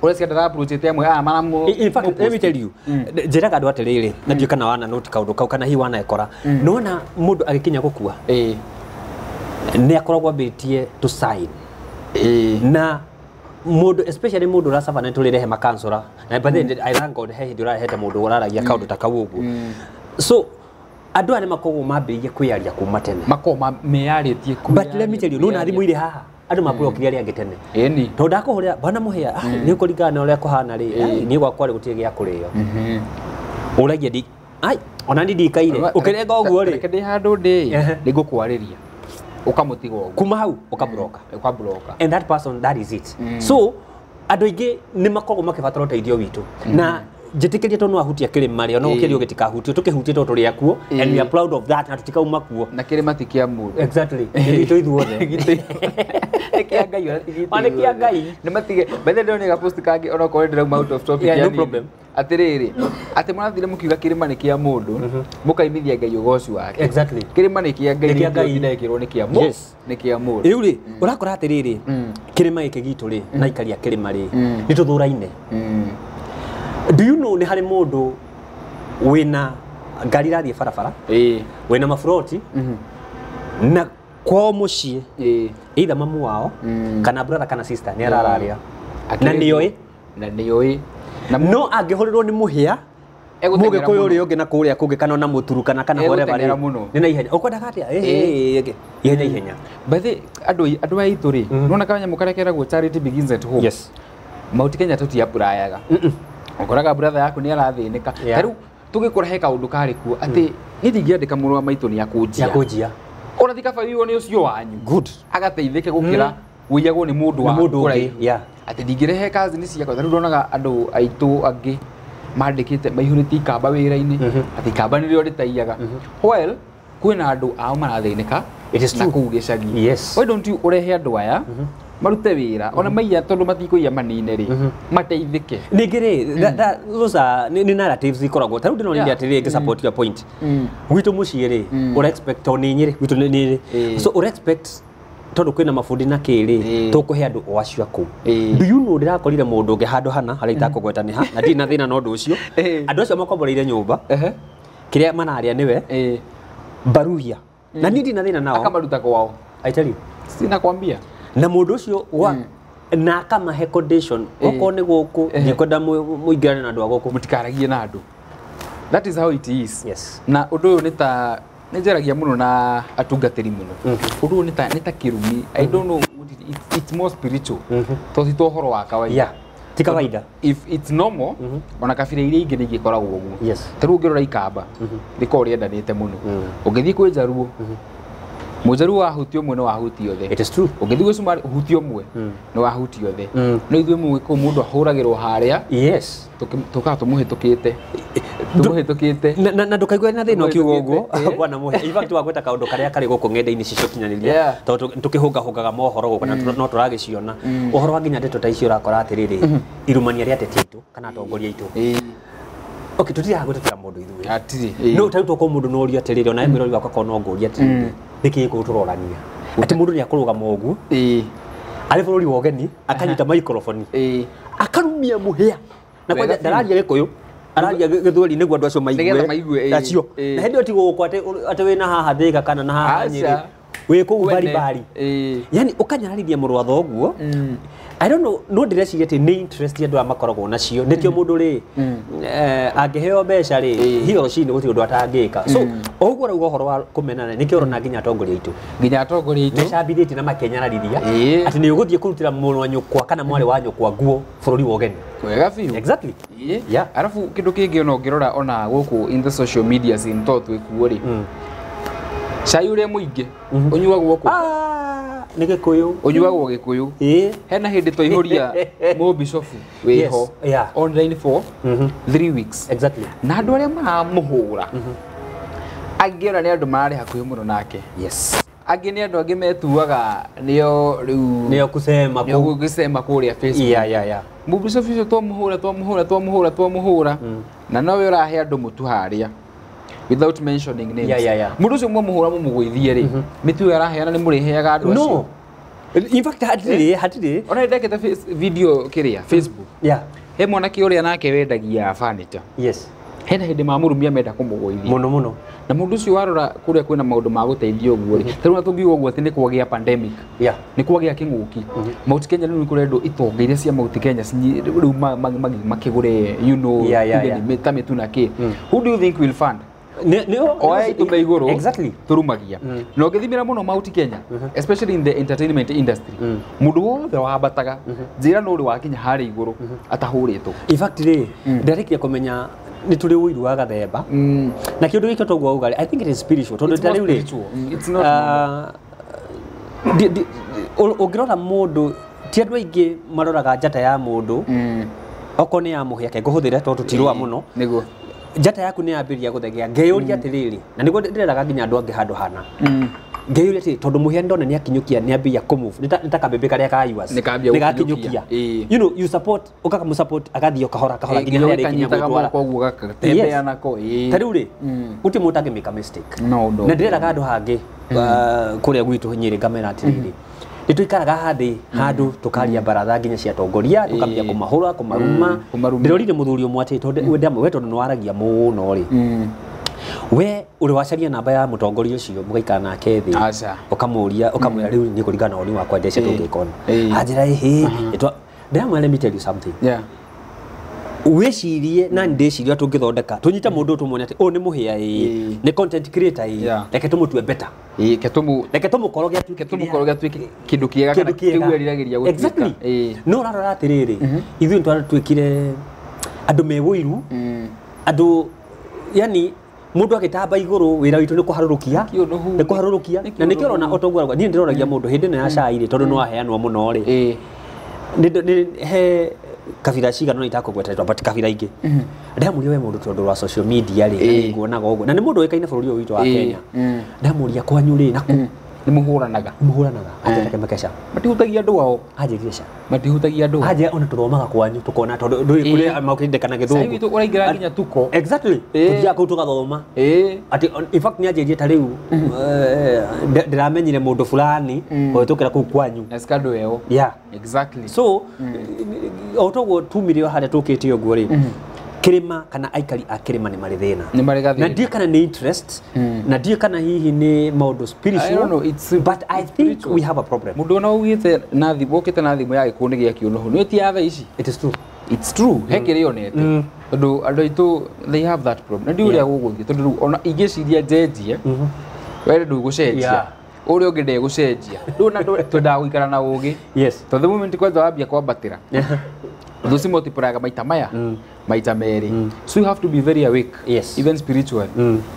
[SPEAKER 2] ũrĩa cia ndara-approachĩte amwe aya maramu.
[SPEAKER 1] In fact, let me tell you, njĩraga andũ atĩrĩrĩ, na ndiũĩ kana wana note kaũndũ kau kana hihi wanekora, nona mũndũ agĩkinya gũkua, nĩ akoragwo ambĩtie to sign, na mũndũ, especially mũndũ ũracaba, nĩ tũrĩrehe makansora, na by the way, I thank God he hĩndĩ ũrarehete mũndũ ũraragia kaũndũ ta kau ũguo. So andũ aya nĩ makoragwo mambĩrĩirie kwĩyaria kuma tene.
[SPEAKER 2] Makoragwo meyarĩtie.
[SPEAKER 1] But let me tell you, nona thimũ irĩ haha, andũ maburokire arĩa angĩ tene, tondũ ndakũhũrĩra bwana Mũhĩa, nĩ ũkũringana na ũrĩa kũhana rĩ, niĩ gwakwa rĩ gũtirĩ gĩa kũrĩo, ũragia ndi ai ona ni ndikaire ũkĩrenga ũguo rĩ.
[SPEAKER 2] Reke ndĩ handũ ndĩ nĩ ngũkwarĩria, ũkamũtiga ũguo.
[SPEAKER 1] Kuma hau ũkaburoka.
[SPEAKER 2] Ũkaburoka.
[SPEAKER 1] And that person, that is it. So andũ aingĩ nĩ makoragwo makĩbatara ũteithio witũ, na Njĩtĩkĩrie tondũ no ahutia kĩrĩma rĩ, ona gũkĩrio gĩtikahutio, tũkĩhutie tondũ tũrĩ akuo, and we are proud of that, na tũtikauma kuo.
[SPEAKER 2] Na kĩrĩma ti kĩa mũndũ.
[SPEAKER 1] Exactly, nĩ gitũ ithuothe.
[SPEAKER 2] Nĩ kĩa Ngai ona ti gitũ.
[SPEAKER 1] Ona nĩ kĩa Ngai.
[SPEAKER 2] Nĩ matige. By the way, ndĩronire post kangĩ ona okorwo ndĩrauma out of topic.
[SPEAKER 1] Yeah, no
[SPEAKER 2] yani.
[SPEAKER 1] problem.
[SPEAKER 2] Atĩrĩrĩ, atĩ mũrathire mũkiuga kĩrĩma nĩ kĩa mũndũ, mũkaimithia Ngai ũgoci wake.
[SPEAKER 1] Exactly.
[SPEAKER 2] Kĩrĩma nĩ kĩa Ngai,
[SPEAKER 1] Nĩ kĩa Ngai.
[SPEAKER 2] ndekĩrwo nĩ kĩa mũndũ.
[SPEAKER 1] Yes.
[SPEAKER 2] Nĩ kĩa mũndũ.
[SPEAKER 1] Rĩu rĩ, ũrakora atĩrĩrĩ, kĩrĩma gĩkĩ gitũ rĩ, na aikari a kĩrĩma rĩ, nĩ tũthũraine. Do you know nĩ harĩ mũndũ wĩna ngari irathiĩ barabara, wĩna maburoti, na kwao mũciĩ, either mamu wao kana brother kana sister nĩ arararĩa, na nĩoĩ,
[SPEAKER 2] Na nĩoĩ. Na
[SPEAKER 1] no angĩhũrĩrwo nĩ mũhĩa
[SPEAKER 2] Egũteng'era
[SPEAKER 1] mũgĩkũyũ
[SPEAKER 2] mũno.
[SPEAKER 1] ũrĩa ũngĩ na kũrĩa kũngĩ kana ona mũturukana kana whatever
[SPEAKER 2] Egũteng'era
[SPEAKER 1] rĩ,
[SPEAKER 2] mũno.
[SPEAKER 1] nĩ na ihenya ũkwendaga atĩa? Ĩ, ihenya ihenya.
[SPEAKER 2] By the andũ andũ aya aitũ rĩ, nĩwona kanyamũ karĩa keragwo charity begins at home.
[SPEAKER 1] Yes.
[SPEAKER 2] Mount Kenya tũtiapurayaga. Ũkoraga brother yaku nĩ arathĩnĩka.
[SPEAKER 1] Yeah.
[SPEAKER 2] Ta rĩu tũgĩkũra he kaũndũ karĩ kuo atĩ niĩ ndingĩandĩka mũrũ wa maitũ nĩ akũnjia.
[SPEAKER 1] Yakũnjia.
[SPEAKER 2] Ona ti kaba wĩirwo nĩ ũcio wanyu.
[SPEAKER 1] Good.
[SPEAKER 2] Agateithĩke gũkĩra wĩiyagwo nĩ mũndũ
[SPEAKER 1] Nĩ
[SPEAKER 2] wa
[SPEAKER 1] mũndũ ũngĩ,
[SPEAKER 2] kũraihu.
[SPEAKER 1] yeah.
[SPEAKER 2] Atĩ ndingĩrehe cousin ciakwa. Ta rĩu ndonaga andũ aitũ angĩ mandĩkĩte maihũrĩtie ikamba wĩra-inĩ, atĩ ikamba nĩrĩo rĩtaiyaga. Well, kwĩna andũ ao marathĩnĩka
[SPEAKER 1] It is
[SPEAKER 2] na
[SPEAKER 1] true.
[SPEAKER 2] kũu gĩcagi.
[SPEAKER 1] Yes.
[SPEAKER 2] Why don't you ũrehe andũ aya marute wĩra ona maiya tondũ matikũiya manine rĩ, mateithĩke.
[SPEAKER 1] Ningĩ rĩ, those are nĩ narratives ikoragwo ta rĩu ndĩronire
[SPEAKER 2] Yeah.
[SPEAKER 1] atĩrĩrĩ, ngĩ support your point, gwitũ mũciĩ rĩ, ũra expect tondũ nĩ Nyĩrĩ gwitũ nĩ Nyĩrĩ, so ũra expect tondũ kwĩna mabundi na kĩ rĩ, tũkũhe andũ o acio a kũu. Do you know ndĩrakorire mũndũ ũngĩ handũ hana harĩa itakũgweta nĩ ha, na ndirĩ na thĩna na ũndũ ũcio. Andũ acio makomboreire nyũmba, kĩrĩa mararĩa nĩwe baruhia, na niĩ ndirĩ na thĩna nao.
[SPEAKER 2] Akamaruta kwao.
[SPEAKER 1] I tell you.
[SPEAKER 2] Sinakwambia.
[SPEAKER 1] Na mũndũ ũcio wa na akamahe condition, okorwo nĩ gũkũ, ndikwenda mũingĩrane na andũ a gũkũ.
[SPEAKER 2] Mũtikaragie na andũ. That is how it is.
[SPEAKER 1] Yes.
[SPEAKER 2] Na ũndũ ũyũ nĩ ta nĩ njaragia mũno na atungatĩri mũno. Ũndũ ũyũ nĩ ta kĩrumi. I don't know what it's more spiritual. Tondũ ti ta ũhoro wa kawaida.
[SPEAKER 1] Yeah, ti kawaida.
[SPEAKER 2] If it's normal, ona kabira iria ingĩ nĩ ingĩkoragwo ũguo.
[SPEAKER 1] Yes.
[SPEAKER 2] Ta rĩu ũngĩrora ikamba, rĩkoragwo rĩendanĩte mũno. Ũngĩthiĩ kwĩ njaruo, mũjaruo wahutia ũmwe nĩ wahutia othe.
[SPEAKER 1] It is true.
[SPEAKER 2] Ũngĩthiĩ gwĩ Cumarĩ ũhutie ũmwe nĩ wahutia othe. No ithuĩ mũgĩkũyũ mũndũ ahũragĩrwo harĩa,
[SPEAKER 1] Yes.
[SPEAKER 2] tũkaga tũmũhĩtũkĩte, tũmũhĩtũkĩte.
[SPEAKER 1] Na ndũkaigue na thĩna ũkiuga ũguo,
[SPEAKER 2] Ĩĩ.
[SPEAKER 1] bwana Mũhĩa. In fact, wagweta kaũndũ karĩa karĩ gũkũ ng'enda-inĩ ici cia ũkinyanĩria,
[SPEAKER 2] Yeah.
[SPEAKER 1] tondũ tũkĩhũngahũngaga mohoro gũkũ na no tũragĩciona ũhoro wa nginya ndeto ta icio, ũrakora atĩrĩrĩ, irumania rĩa ateti aitũ kana atongoria aitũ. Okay, tũtiraga gwĩtetera mũndũ ithuĩ.
[SPEAKER 2] Hatirĩ.
[SPEAKER 1] No tarĩu tokorwo mũndũ no ũrie atĩrĩrĩ, ona mwĩrori wakwa korwo no ngũrie atĩrĩrĩ, nĩkĩ gĩkũ tũrorania atĩ mũndũ nĩ akũrũgama ũguo arĩ bũrũri wa ũgeni, akanyita microphone, akarumia mũhĩa, na
[SPEAKER 2] Wega
[SPEAKER 1] kwanja
[SPEAKER 2] biũ.
[SPEAKER 1] ndararia gĩkũyũ, araria gĩthweri nĩguo andũ acio
[SPEAKER 2] Nĩgetha maigue,
[SPEAKER 1] maigue acio. Na hĩndĩ ĩyo ti gũkũ atĩ wĩna haha Thĩka kana na haha
[SPEAKER 2] Aca.
[SPEAKER 1] Nyĩrĩ, wĩ kũu
[SPEAKER 2] Kwene.
[SPEAKER 1] baribari, yani ũkanyararithia mũrũ wa thoguo. I don't know, no ndĩreciria atĩ nĩ interest andũ aya makoragwo nacio, nĩkĩo mũndũ rĩ, angĩheo mbeca rĩ, he or she nĩ gũtirĩ ũndũ atangĩka. So o ũguo ũrauga ũhoro wa kũmenana, nĩkĩo ũrona nginya atongoria aitũ
[SPEAKER 2] Nginya atongoria aitũ
[SPEAKER 1] mecambithĩtie na makenyararithia
[SPEAKER 2] Ĩĩ.
[SPEAKER 1] atĩ nĩ ũgũthiĩ kũrutĩra mũrũ wa nyũkwa kana mwarĩ wa nyũkwa nguo bũrũri wa ũgeni.
[SPEAKER 2] Wega biũ.
[SPEAKER 1] Exactly. Yeah.
[SPEAKER 2] Arabu kĩndũ kĩngĩ ona ũngĩrora ona gũkũ in the social media scene to twĩkuo rĩ, cai ũrĩa mũingĩ ũnyuagwo kũ?
[SPEAKER 1] Ah, nĩ gĩkũyũ.
[SPEAKER 2] Ũnyuagwo gĩkũyũ. Hena hĩndĩ twaihũria mũbishofu wĩho
[SPEAKER 1] Yes, yeah.
[SPEAKER 2] online for 3 weeks, na andũ arĩa maramũhũra angĩ ona nĩ andũ mararĩ hakuhĩ mũno nake, angĩ nĩ andũ angĩ metuaga nĩo rĩu
[SPEAKER 1] Nĩo kusema
[SPEAKER 2] nĩo
[SPEAKER 1] kũu.
[SPEAKER 2] gũgĩcema kũrĩa Facebook.
[SPEAKER 1] Yeah.
[SPEAKER 2] Mũbishofu ũcio twamũhũra, twamũhũra, twamũhũra, twamũhũra, na nowe ũrahe andũ mũtu harĩa without mentioning names.
[SPEAKER 1] Yeah.
[SPEAKER 2] Mũndũ ũcio mwamũhũra mũmũgũithie rĩ, mĩtu ĩyo araheana nĩ mũrĩheaga andũ acio?
[SPEAKER 1] No, in fact hatirĩ, hatirĩ.
[SPEAKER 2] Ona nĩ ndekĩte video kĩrĩa Facebook, he mwanake ũrĩa nake wendagia furniture, hena hĩndĩ mamũrumia menda kũmũgũithia.
[SPEAKER 1] Mũno mũno.
[SPEAKER 2] Na mũndũ ũcio warora kũrĩa kwĩna maũndũ ma gũteithia ũguo rĩ, ta rĩu ona tũngiuga ũguo atĩ nĩ kwagĩa pandemic, nĩ kwagĩa kĩng'ũki Mount Kenya, rĩu nĩ kũrendwo itonga iria cia Mount Kenya rĩu makĩgũre tuge nĩ ta mĩtu na kĩ. Who do you think will fund?
[SPEAKER 1] Nĩ
[SPEAKER 2] Oya itume igũrũ tũrumagia na ũngĩthimĩra mũno Mount Kenya, especially in the entertainment industry, mũndũ wothe wambataga njĩra no ũrĩ wakinya harĩa igũrũ atahũrĩtwo.
[SPEAKER 1] In fact rĩ, ndarĩkia kũmenya nĩ tũrĩ ũiru wa gathemba na kĩũndũ gĩkĩ toguo auga rĩ, I think it is spiritual tondũ
[SPEAKER 2] It's
[SPEAKER 1] ta
[SPEAKER 2] more
[SPEAKER 1] rĩu rĩ,
[SPEAKER 2] spiritual. It's not
[SPEAKER 1] ah, ũngĩrora mũndũ, ti andũ aingĩ maroraga njata ya mũndũ. Okorwo nĩ ya mũhĩa ke ngũhũthĩre tondũ tũtirũa mũno.
[SPEAKER 2] Nĩguo.
[SPEAKER 1] Njata yaku nĩ yambĩrĩria gũthegea, ngeyũria atĩrĩrĩ, na nĩguo ndĩreraga nginya andũ angĩ handũ hana, ngeyũria atĩrĩ, tondũ mũhĩa ndona nĩ akinyũkia, nĩ ambĩrĩria kũmove, nĩ ta kabebe karĩa ka yours.
[SPEAKER 2] Nĩ kambia
[SPEAKER 1] nĩ
[SPEAKER 2] gũkinyũkia.
[SPEAKER 1] gakinyũkia.
[SPEAKER 2] Ĩĩ.
[SPEAKER 1] You know, you support, ũkakamũsupport agathiĩ o kahora kahora nginya harĩa arĩkinya
[SPEAKER 2] kanyitaga
[SPEAKER 1] gwĩtwara.
[SPEAKER 2] moko ũguo gagatembea nako. Ĩĩ.
[SPEAKER 1] Ta rĩu rĩ, gũtirĩ mũndũ ũtangĩ make a mistake.
[SPEAKER 2] No no.
[SPEAKER 1] Na ndĩreraga andũ hangĩ, kũrĩa gwitũ Nyĩrĩ, ngamera atĩrĩrĩ, nĩ tũikaraga hathĩ handũ tũkaria baratha nginya cia atongoria, tũkambia
[SPEAKER 2] Ĩĩ.
[SPEAKER 1] kũmahũra, kũmaruma.
[SPEAKER 2] Kũmaruma.
[SPEAKER 1] Ndĩrorire mũthuri ũmwe atĩ tondũ we ndamwe, we tondũ nĩ waragia mũno rĩ, we ũrĩ wacaria namba ya mũtongoria ũcio, mũgaikara nake thĩ,
[SPEAKER 2] Aca.
[SPEAKER 1] ũkamũria, ũkamwĩra rĩu nĩ kũringana na woni wakwa ndeca
[SPEAKER 2] Ĩĩ.
[SPEAKER 1] tũngĩka ũna.
[SPEAKER 2] Ĩĩ.
[SPEAKER 1] Anjĩra ĩhĩ, ndĩramwĩra, let me tell you something,
[SPEAKER 2] Yeah.
[SPEAKER 1] wĩcirie na ndĩcirie tũngĩthondeka tũnyite mũndũ ũyũ, tũmuone atĩ ũyũ nĩ mũhĩa, ĩĩ,
[SPEAKER 2] Ĩĩ.
[SPEAKER 1] nĩ content creator, ĩĩ,
[SPEAKER 2] Yeah.
[SPEAKER 1] reke tũmũtue better.
[SPEAKER 2] Ĩĩ, ke tũmũ
[SPEAKER 1] Reke tũmũkoroge atuĩke
[SPEAKER 2] ke tũmũkoroge atuĩke kĩndũ kĩega kana
[SPEAKER 1] kĩndũ kĩega.
[SPEAKER 2] kĩu eriragĩria gũtuĩka.
[SPEAKER 1] Exactly.
[SPEAKER 2] Ĩĩ.
[SPEAKER 1] No ũrarora atĩrĩrĩ, ithuĩ nĩ twatuĩkire andũ me ũiru, andũ yani mũndũ agĩtamba igũrũ, wĩra witũ nĩ kũharũrũkia.
[SPEAKER 2] Kĩũnũhu.
[SPEAKER 1] Nĩ kũharũrũkia.
[SPEAKER 2] Nĩ
[SPEAKER 1] Na nĩkĩo ũrona
[SPEAKER 2] kĩũnũhu.
[SPEAKER 1] o toguo niĩ ndĩroragia mũndũ hĩndĩ ĩno ya cai rĩ, tondũ nĩ waheanwo mũno rĩ,
[SPEAKER 2] Ĩĩ.
[SPEAKER 1] nĩ he kabira cigana ũna itakũgweta rĩtwa, but kabira ingĩ ndamũria, we mũndũ, tondũ wa social media rĩ,
[SPEAKER 2] Ĩĩ.
[SPEAKER 1] na nĩnguonaga ũguo, na nĩ mũndũ ũĩkaine bũrũri ũyũ witũ wa
[SPEAKER 2] Ĩĩ.
[SPEAKER 1] Kenya, ndamũria, kwanyu rĩ, naku
[SPEAKER 2] Nĩ mũhũranaga?
[SPEAKER 1] Mũhũranaga? Anjĩra mekesha.
[SPEAKER 2] Matihutagia andũ ao.
[SPEAKER 1] Anjĩrire ca.
[SPEAKER 2] Matihutagia andũ ao.
[SPEAKER 1] Anjĩra ona tũthomaga kwanyu tũkona tondũ ndũĩ
[SPEAKER 2] Ĩĩ.
[SPEAKER 1] kũrĩa makĩndekana
[SPEAKER 2] Cai
[SPEAKER 1] gĩthũngũ.
[SPEAKER 2] witũ ũraingĩra nginya tuko.
[SPEAKER 1] Exactly.
[SPEAKER 2] Ĩĩ.
[SPEAKER 1] Tũthiaga kũu tũgathoma.
[SPEAKER 2] Ĩĩ.
[SPEAKER 1] Atĩ in fact nĩ anjĩrire ta rĩu, ndĩramenyire mũndũ fulani kũhĩtũkĩra kũu kwanyu.
[SPEAKER 2] Na scandal ĩyo.
[SPEAKER 1] Yeah.
[SPEAKER 2] Exactly.
[SPEAKER 1] So o toguo tumire o harĩa tũkĩte ũguo rĩ, kĩrĩma kana aikari a kĩrĩma nĩ marĩ thĩna.
[SPEAKER 2] Nĩ marĩ gathĩna.
[SPEAKER 1] Na ndiũĩ kana nĩ interest, na ndiũĩ kana hihi nĩ maũndũ
[SPEAKER 2] I
[SPEAKER 1] spiritual,
[SPEAKER 2] don't know, it's-
[SPEAKER 1] but I
[SPEAKER 2] it's
[SPEAKER 1] think
[SPEAKER 2] spiritual.
[SPEAKER 1] we have a problem.
[SPEAKER 2] Mũndũ ona ugĩte na thimũ, ũkĩte na thimũ ya gĩkũũ nĩ gĩa kĩũnũhu, nĩ ti ya thaa ici.
[SPEAKER 1] It is true.
[SPEAKER 2] It's true, he kĩrĩa onete, tondũ andũ aitũ they have that problem, na ndiũ ũrĩa gũgũthiĩ, tondũ rĩu ona ingĩciria njenjie, we ndũgũcenjia, ũrĩa ũngĩ ndegũcenjia, rĩu na twendaga gũikara na ũgĩ. Tondũ the moment kwanza wambia kwambatĩra, thũ cimultiplyga maita maya maita merĩ, so you have to be very awake, even spiritually,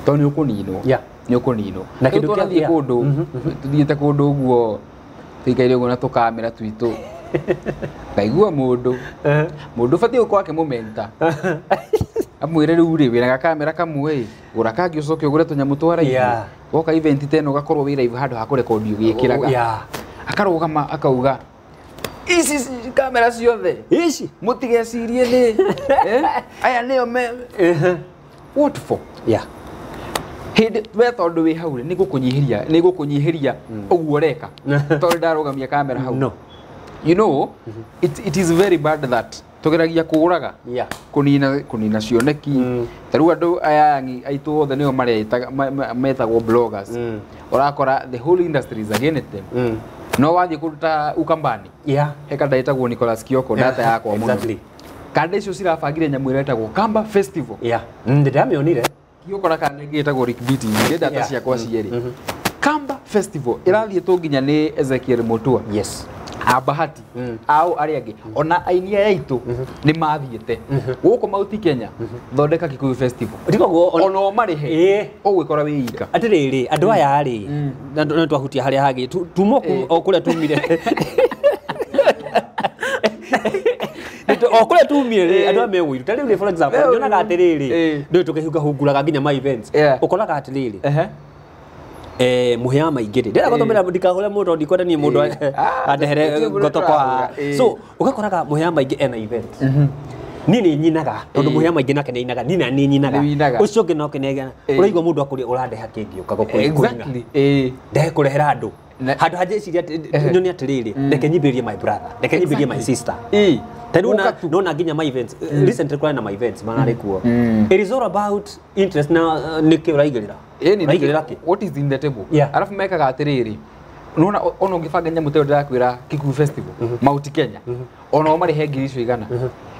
[SPEAKER 2] tondũ nĩ ũkũninwo. Nĩ ũkũninwo.
[SPEAKER 1] Na
[SPEAKER 2] Rĩu
[SPEAKER 1] kĩndũ
[SPEAKER 2] twanathiĩ kũndũ, tũthiĩte kũndũ ũguo, tũikaire ũguo na tũkamera twitũ, ngaigua mũndũ ũbatiĩ gũkorwo akĩmũmenta, amwĩre, rĩu rĩ, wĩna gakamera kamwe ĩ, gũra kangĩ, ũcoke ũgũre tũnyamũ twa live. Woka event ta ĩno ũgakorwo wĩ live handũ ha kũrekondi ũgĩkĩraga. Akarũgama akauga, ici kamera ciothe
[SPEAKER 1] ici
[SPEAKER 2] mũtigecirie nĩ aya nĩo me what for. Hĩndĩ we tondũ wĩ hau rĩ, nĩ gũkũnyihĩria ũguo ũreka, tondũ ndarũgamia kamera hau.
[SPEAKER 1] No.
[SPEAKER 2] You know, it is very bad that tũgeragia kũũraga, kũnina cioneki. Ta rĩu andũ aya yangi aitũ othe nĩo maretaga metagwo bloggers. Ũrakora the whole industry is against them. No wathiĩ kũndũ ta Ukambani, he kanda ĩtagwo Nicholas Kioko, data yakwa mũno. Kanda icio cirabangire nyamũ ĩrĩa ĩtagwo Kamba Festival.
[SPEAKER 1] Yeah, ndĩramĩonire.
[SPEAKER 2] Kioko na kanda ĩngĩ ĩtagwo Rick Beat, nĩ data ciakwa cierĩ. Kamba Festival ĩrathiĩtwo nginya nĩ Ezekiel Mutua, a Bahati, ao arĩa angĩ, ona aini aya aitũ nĩ mathiĩte gũkũ Mauti Kenya, thondeka Kikuyu Festival.
[SPEAKER 1] Tikoguo.
[SPEAKER 2] Ona o marĩhe, ũgwĩkora wĩ ika.
[SPEAKER 1] Atĩrĩrĩ, andũ aya rĩ, na na twahutia harĩa hangĩ, tuma o kũrĩa tumire. O kũrĩa tumire rĩ, andũ aya me ũiru. Ta rĩu rĩ, for example,
[SPEAKER 2] Me ũiru.
[SPEAKER 1] nyonaga atĩrĩrĩ, ndũĩ tũkĩhungahunguraga nginya ma events, ũkoraga atĩrĩrĩ, mũhĩa maingĩ rĩ, ndĩrenda gũtũmĩra, ndikahũre mũndũ, ndikwenda niĩ mũndũ andehere
[SPEAKER 2] Gũtirĩ mũndũ
[SPEAKER 1] ngotoko haha.
[SPEAKER 2] tũrahũra.
[SPEAKER 1] So ũgakoraga mũhĩa maingĩ ena event, niĩ nĩ nyinaga tondũ mũhĩa maingĩ nake nĩ ainaga, niĩ na nĩ nyinaga.
[SPEAKER 2] Nĩ winaga.
[SPEAKER 1] Ũcio ũngĩ nake nĩ ainaga. Ũraigua mũndũ akũria, ũrandeha kĩngĩ ũka kũina? Ndehe kũrehera andũ handũ hanjĩciria nyone atĩrĩrĩ, reke nyimbirie my brother, reke nyimbirie my sister. Ta rĩu
[SPEAKER 2] Ũka tu.
[SPEAKER 1] nona nginya my events, recently kũrarĩ na my events mararĩ kuo, it is all about interest na nĩkĩ ũraigĩrĩra.
[SPEAKER 2] Ĩni
[SPEAKER 1] Ũraigĩrĩra kĩ?
[SPEAKER 2] What is in the table? Arabu mekaga atĩrĩrĩ, nona ona ũngĩbanga nyamũ ta ĩyo ndĩrakwĩra, Kikuyu Festival Mount Kenya, ona o marĩhe ngiri icio igana,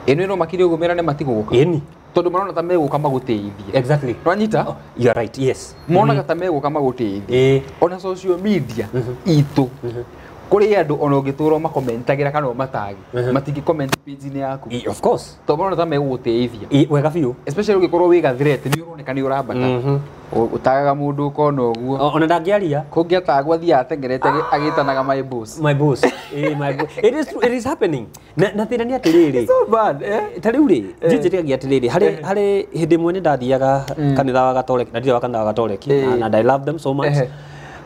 [SPEAKER 2] ĩno ĩno makiri ũguo merane matigũka, tondũ marona ta megũka magũtĩithie. Nwanyita?
[SPEAKER 1] You are right, yes.
[SPEAKER 2] Monaga ta megũka magũtĩithie. Ona social media itũ Kũrĩ andũ ona ũngĩtũra ũmakomentagĩra kana ũmatagi matingĩ comment page-inĩ yaku.
[SPEAKER 1] Of course.
[SPEAKER 2] Tondũ marona ta megũgũtĩithia.
[SPEAKER 1] Wega biũ.
[SPEAKER 2] Especially ũngĩkorwo wĩ ga threat nĩ ũroneka nĩ ũrambata. Ũtagaga mũndũ ũkona ũguo.
[SPEAKER 1] Ona ndangĩaria.
[SPEAKER 2] Kũngĩ atagwo athiaga atengerete agĩtanaga my boss.
[SPEAKER 1] My boss. My boss. It is true, it is happening. Na thĩna nĩ atĩrĩrĩ.
[SPEAKER 2] It's so bad, eh?
[SPEAKER 1] Ta rĩu rĩ, njĩtĩkagia atĩrĩrĩ, harĩ hĩndĩ ĩmwe nĩ ndathiaga kanitha wa Gatoreki, na ndirĩ wa kanitha wa Gatoreki, and I love them so much.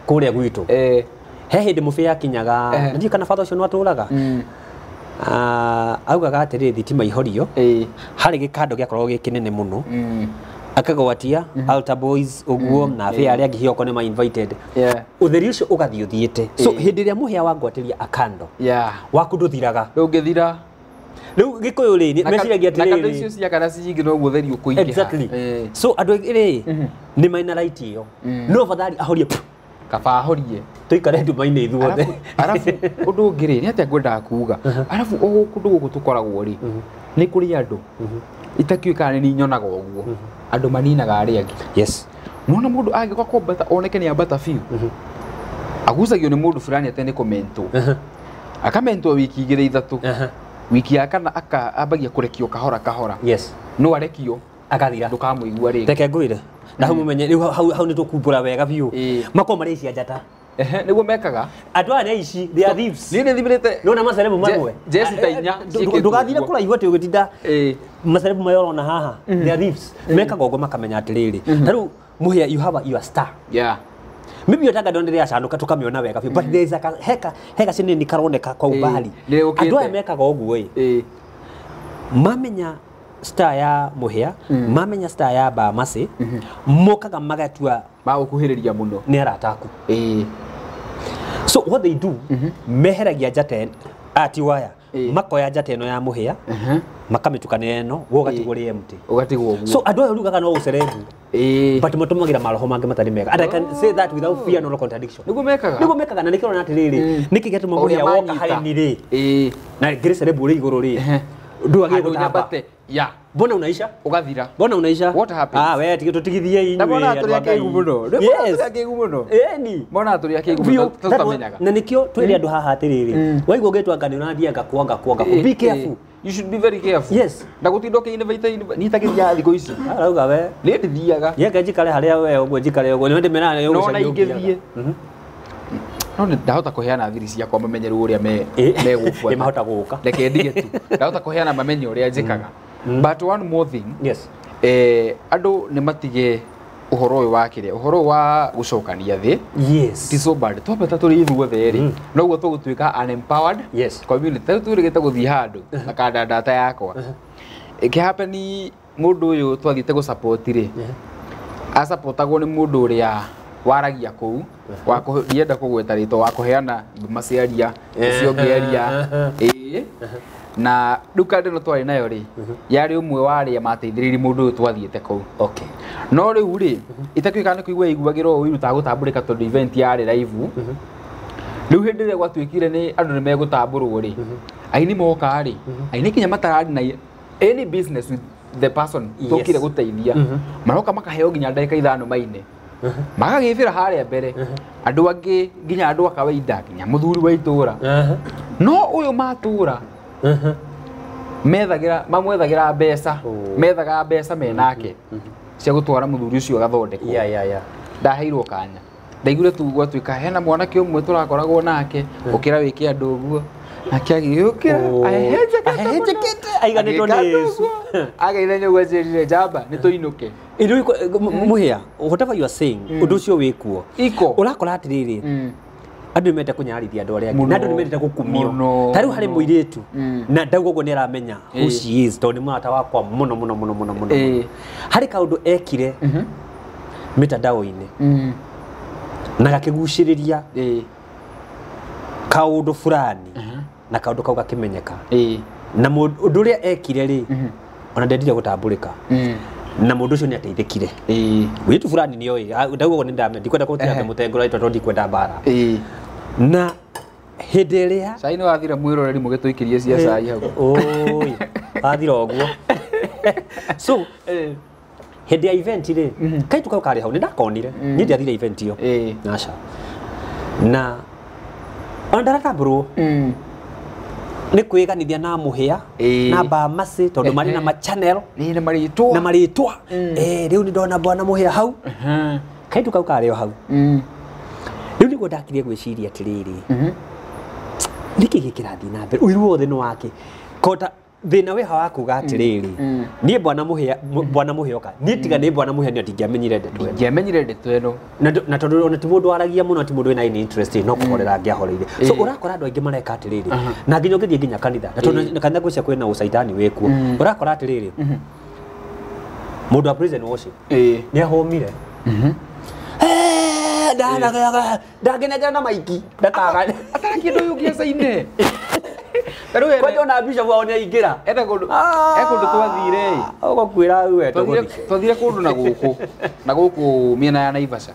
[SPEAKER 1] Kũrĩa gwitũ. He hĩndĩ mũbĩa akinyaga, na ndiũĩ kana batha ũcio no atũraga. Augaga atĩrĩrĩ thitima ihorio, harĩ gĩkando gĩakoragwo gĩ kĩnene mũno. Akagwatia altar boys ũguo na abĩa arĩa angĩ hihi okorwo nĩ ma invited. Ũtheri ũcio ũgathiĩ ũthiĩte. So hĩndĩ ĩrĩa mũhĩa wangwatĩria akando waku ndũthiraga.
[SPEAKER 2] Ndũngĩthira.
[SPEAKER 1] Rĩu Gĩkũyũ rĩ, meciragia atĩrĩrĩ.
[SPEAKER 2] Na kando icio cia kana ciingĩ noguo ũtheri ũkũingĩha.
[SPEAKER 1] Exactly. So andũ aingĩ rĩ, nĩ maina right ĩyo. No bathari ahorie.
[SPEAKER 2] Kaba ahorie.
[SPEAKER 1] Tũikare nduma-inĩ ithuothe.
[SPEAKER 2] Arabu ũndũ ũngĩ rĩ, nĩ atĩa ngwendaga kuga. Arabu o kũndũ gũkũ tũkoragwo rĩ, nĩ kũrĩ andũ itakĩũĩ kana nĩ nyonaga ũguo. Andũ maninaga arĩa angĩ.
[SPEAKER 1] Yes.
[SPEAKER 2] Nona mũndũ angĩũka kwambata oneke nĩ ambata biũ. Agucagio nĩ mũndũ fulani atĩ nĩ kũmentwo. Akamentwo wiki igĩrĩ ithatũ. Wiki ya kana ambagia kũrekio kahora kahora.
[SPEAKER 1] Yes.
[SPEAKER 2] No arekio
[SPEAKER 1] akathira.
[SPEAKER 2] Ndũkamũigua rĩngĩ.
[SPEAKER 1] Reke ngwĩre. Na hau mũmenye rĩu hau nĩ tũkumbũra wega biũ. Makorwo marĩ ici njata.
[SPEAKER 2] Nĩguo mekaga.
[SPEAKER 1] Andũ aya nĩ aici, they are thieves.
[SPEAKER 2] Niĩ nĩ thimĩrĩte.
[SPEAKER 1] Nĩwona macerebu mamwe.
[SPEAKER 2] Jeci ta inya ciĩkĩtwo
[SPEAKER 1] Ndũgathire
[SPEAKER 2] ũguo.
[SPEAKER 1] kũraihu atĩ ũgĩtinda macerebu maya ũrona haha. They are thieves. Mekaga ũguo makamenya atĩrĩrĩ. Ta rĩu mũhĩa you have your star.
[SPEAKER 2] Yeah.
[SPEAKER 1] Maybe ũtanga ndonire yacanũka tũkamĩona wega biũ. But there is a heka cinini karoneka kwa umbali. Andũ aya mekaga ũguo ĩ. Mamenya star ya mũhĩa, mamenya star ya Bamasi, mokaga magatua
[SPEAKER 2] magũkuhĩrĩria mũno.
[SPEAKER 1] Nĩ arata aku. So what they do, meheragia njata ati waya, makoya njata ĩno ya mũhĩa, makamĩtukania ĩno, we ũgatigwo rĩ empty.
[SPEAKER 2] Ũgatigwo ũguo.
[SPEAKER 1] So andũ aya rugaga no ũcerebu. But matũmagĩra maroho mangĩ matarĩ mega. And I can say that without fear nor contradiction.
[SPEAKER 2] Nĩguo mekaga.
[SPEAKER 1] Nĩguo mekaga na nĩkĩo ũrona atĩrĩrĩ, nĩkĩ gĩatũma mũhĩa woka harĩ niĩ rĩ? Na ngĩrĩ cerebu ũrĩ igũrũ rĩ. Ndũagĩrĩirwo gũtamba.
[SPEAKER 2] Yeah.
[SPEAKER 1] Mbona unaisha?
[SPEAKER 2] Ugathira.
[SPEAKER 1] Mbona unaisha?
[SPEAKER 2] What happens?
[SPEAKER 1] Ah, we tigithie inyuĩ.
[SPEAKER 2] Na mbona tũrĩ akĩigu mũno?
[SPEAKER 1] Yes.
[SPEAKER 2] Tũrĩ akĩigu mũno.
[SPEAKER 1] Ĩni.
[SPEAKER 2] Mbona tũrĩ akĩigu mũno tũtamenyaga.
[SPEAKER 1] Na nĩkĩo twĩre andũ haha atĩrĩrĩ. Waigua ũgĩtwo anga nĩ ũrathianga kwanga kwanga. Be careful.
[SPEAKER 2] You should be very careful.
[SPEAKER 1] Yes.
[SPEAKER 2] Na gũtinda ũkĩ-invite niĩ tagĩthiaga thikũ ici.
[SPEAKER 1] Arauga we.
[SPEAKER 2] Niĩ ndithiaga.
[SPEAKER 1] Yeke njikare harĩa we ũguo njikare ũguo. Nĩ ndĩmeraga nĩ
[SPEAKER 2] No na
[SPEAKER 1] ũgũcaria
[SPEAKER 2] ingĩthiĩ. No ndahota kũheana thiri ciakwa mamenye rĩu ũrĩa megũbuata.
[SPEAKER 1] Mahota gũka.
[SPEAKER 2] Reke ndige tu. Ndahota kũheana mamenye ũrĩa njĩkaga. But one more thing.
[SPEAKER 1] Yes.
[SPEAKER 2] Andũ nĩ matige ũhoro ũyũ wa kĩrĩa, ũhoro wa gũcokania thĩ.
[SPEAKER 1] Yes.
[SPEAKER 2] Ti so bad. Twambata tũrĩ ithuothe rĩ, noguo tũgũtuĩka unempowered community. Rĩu twĩrĩgĩte gũthiĩ handũ na kanda data yakwa. Ĩkĩhappen mũndũ ũyũ twathiĩte gũ-support rĩ, asupportagwo nĩ mũndũ ũrĩa waragia kũu, ndienda kũgweta rĩtwa, wa kũheana maciaria, ũcio ũngĩ aria. Na rĩu kanda ĩno twarĩ nayo rĩ, yarĩ ũmwe wa arĩa mateithĩrĩirie mũndũ ũyũ twathiĩte kũu.
[SPEAKER 1] Okay.
[SPEAKER 2] No rĩu rĩ, itakĩũĩ kana nĩ kũigua ĩiguagĩra ũũ ũiru ta gũtambũrĩka tondũ event yarĩ live. Rĩu hĩndĩ ĩrĩa gwatuĩkire nĩ andũ nĩ megũtambũrwo rĩ, aini moka rĩ, aini kinya matararĩ na any business with the person tũkire gũteithia. Maroka makaheo nginya ndagĩka ithano maine. Magagĩbĩra harĩa mbere. Andũ angĩ nginya andũ a kawaida, nginya mũthuri wa itũra. No ũyũ matũra methagĩra, mamwethagĩra mbeca, methaga mbeca menake cia gũtwara mũthuri ũcio agathondekwo. Ndaheirwo kanya. Ndaiguire tu gwatuĩka hena mwanake ũmwe tũrakoragwo nake, ũkĩra wĩke andũ ũguo. Nake agĩũkĩra,
[SPEAKER 1] ahehenjekete, aiganĩtwo nĩ Yesu.
[SPEAKER 2] Ageire nyũmba njĩrire njamba, nĩ tũinũke.
[SPEAKER 1] Mũhĩa, whatever you are saying, ũndũ ũcio wĩkuo.
[SPEAKER 2] Iko.
[SPEAKER 1] Ũrakora atĩrĩrĩ, andũ nĩ mendete kũnyararithia andũ arĩa angĩ, na andũ nĩ mendete gũkumio. Ta rĩu harĩ mũirĩtu, na ndauga ũguo nĩ aramenya who she is, tondũ nĩ mũrata wakwa mũno mũno mũno mũno mũno. Harĩ kaũndũ ekire mitandao-inĩ na gakĩgucĩrĩria kaũndũ fulani, na kaũndũ kau gakĩmenyeka. Na ũndũ ũrĩa ekire rĩ, ona ndendire gũtambũrĩka. Na mũndũ ũcio nĩ ateithĩkire. Mũirĩtu fulani nĩ oĩ, ndauga ũguo nĩ ndamenya, ndikwenda kũtiga mũtengũra rĩtwa tondũ ndikwenda mbara. Na hĩndĩ ĩrĩa
[SPEAKER 2] cai nĩ wathira mwĩroreri mũgĩtũikĩrie cia cai hau.
[SPEAKER 1] Oi, wathira ũguo. So, hĩndĩ ya event rĩ, kaitu kau karĩ hau, nĩ ndakonire. Niĩ ndiathire event ĩyo. Aca. Na Ona ndaratambũrwo nĩ kwĩganithia na mũhĩa na Bamasi tondũ marĩ na ma-channel
[SPEAKER 2] nĩ marĩtwa
[SPEAKER 1] na marĩtwa. Rĩu nĩ ndona bwana mũhĩa hau kaitu kau karĩ o hau. Rĩu nĩguo ndakirie gwĩciria atĩrĩrĩ, nĩkĩ gĩkĩrathiĩ na mbere ũiru wothe nĩ wake kota thĩna wĩ hawa kuga atĩrĩrĩ, niĩ bwana mũhĩa, bwana mũhĩa oka niĩ tiga nĩ bwana mũhĩa nĩ ndingĩamenyire ndeto ĩno.
[SPEAKER 2] Ndingĩamenyire ndeto ĩno.
[SPEAKER 1] Na tondũ ona ti mũndũ waragia mũno, ti mũndũ wĩna any interest, no kũhorera angĩahoreire. So ũrakora andũ aingĩ mareka atĩrĩrĩ, na nginya ũngĩthiĩ nginya kanitha, na tondũ kanitha gwĩcia kwĩna ũcaitani wĩkuo, ũrakora atĩrĩrĩ, mũndũ wa prison worship nĩ ahũmire, ndangĩnengera na maiki ndakaga
[SPEAKER 2] atara kĩndũ ũyũ ũngĩacaine. Tarĩu
[SPEAKER 1] kwanja ona bishop wao nĩ aingĩra.
[SPEAKER 2] Ena kũndũ, e kũndũ twathire
[SPEAKER 1] ũgũkwĩra we.
[SPEAKER 2] Twathire kũndũ na gũkũ na gũkũ mĩena ya Naivasha,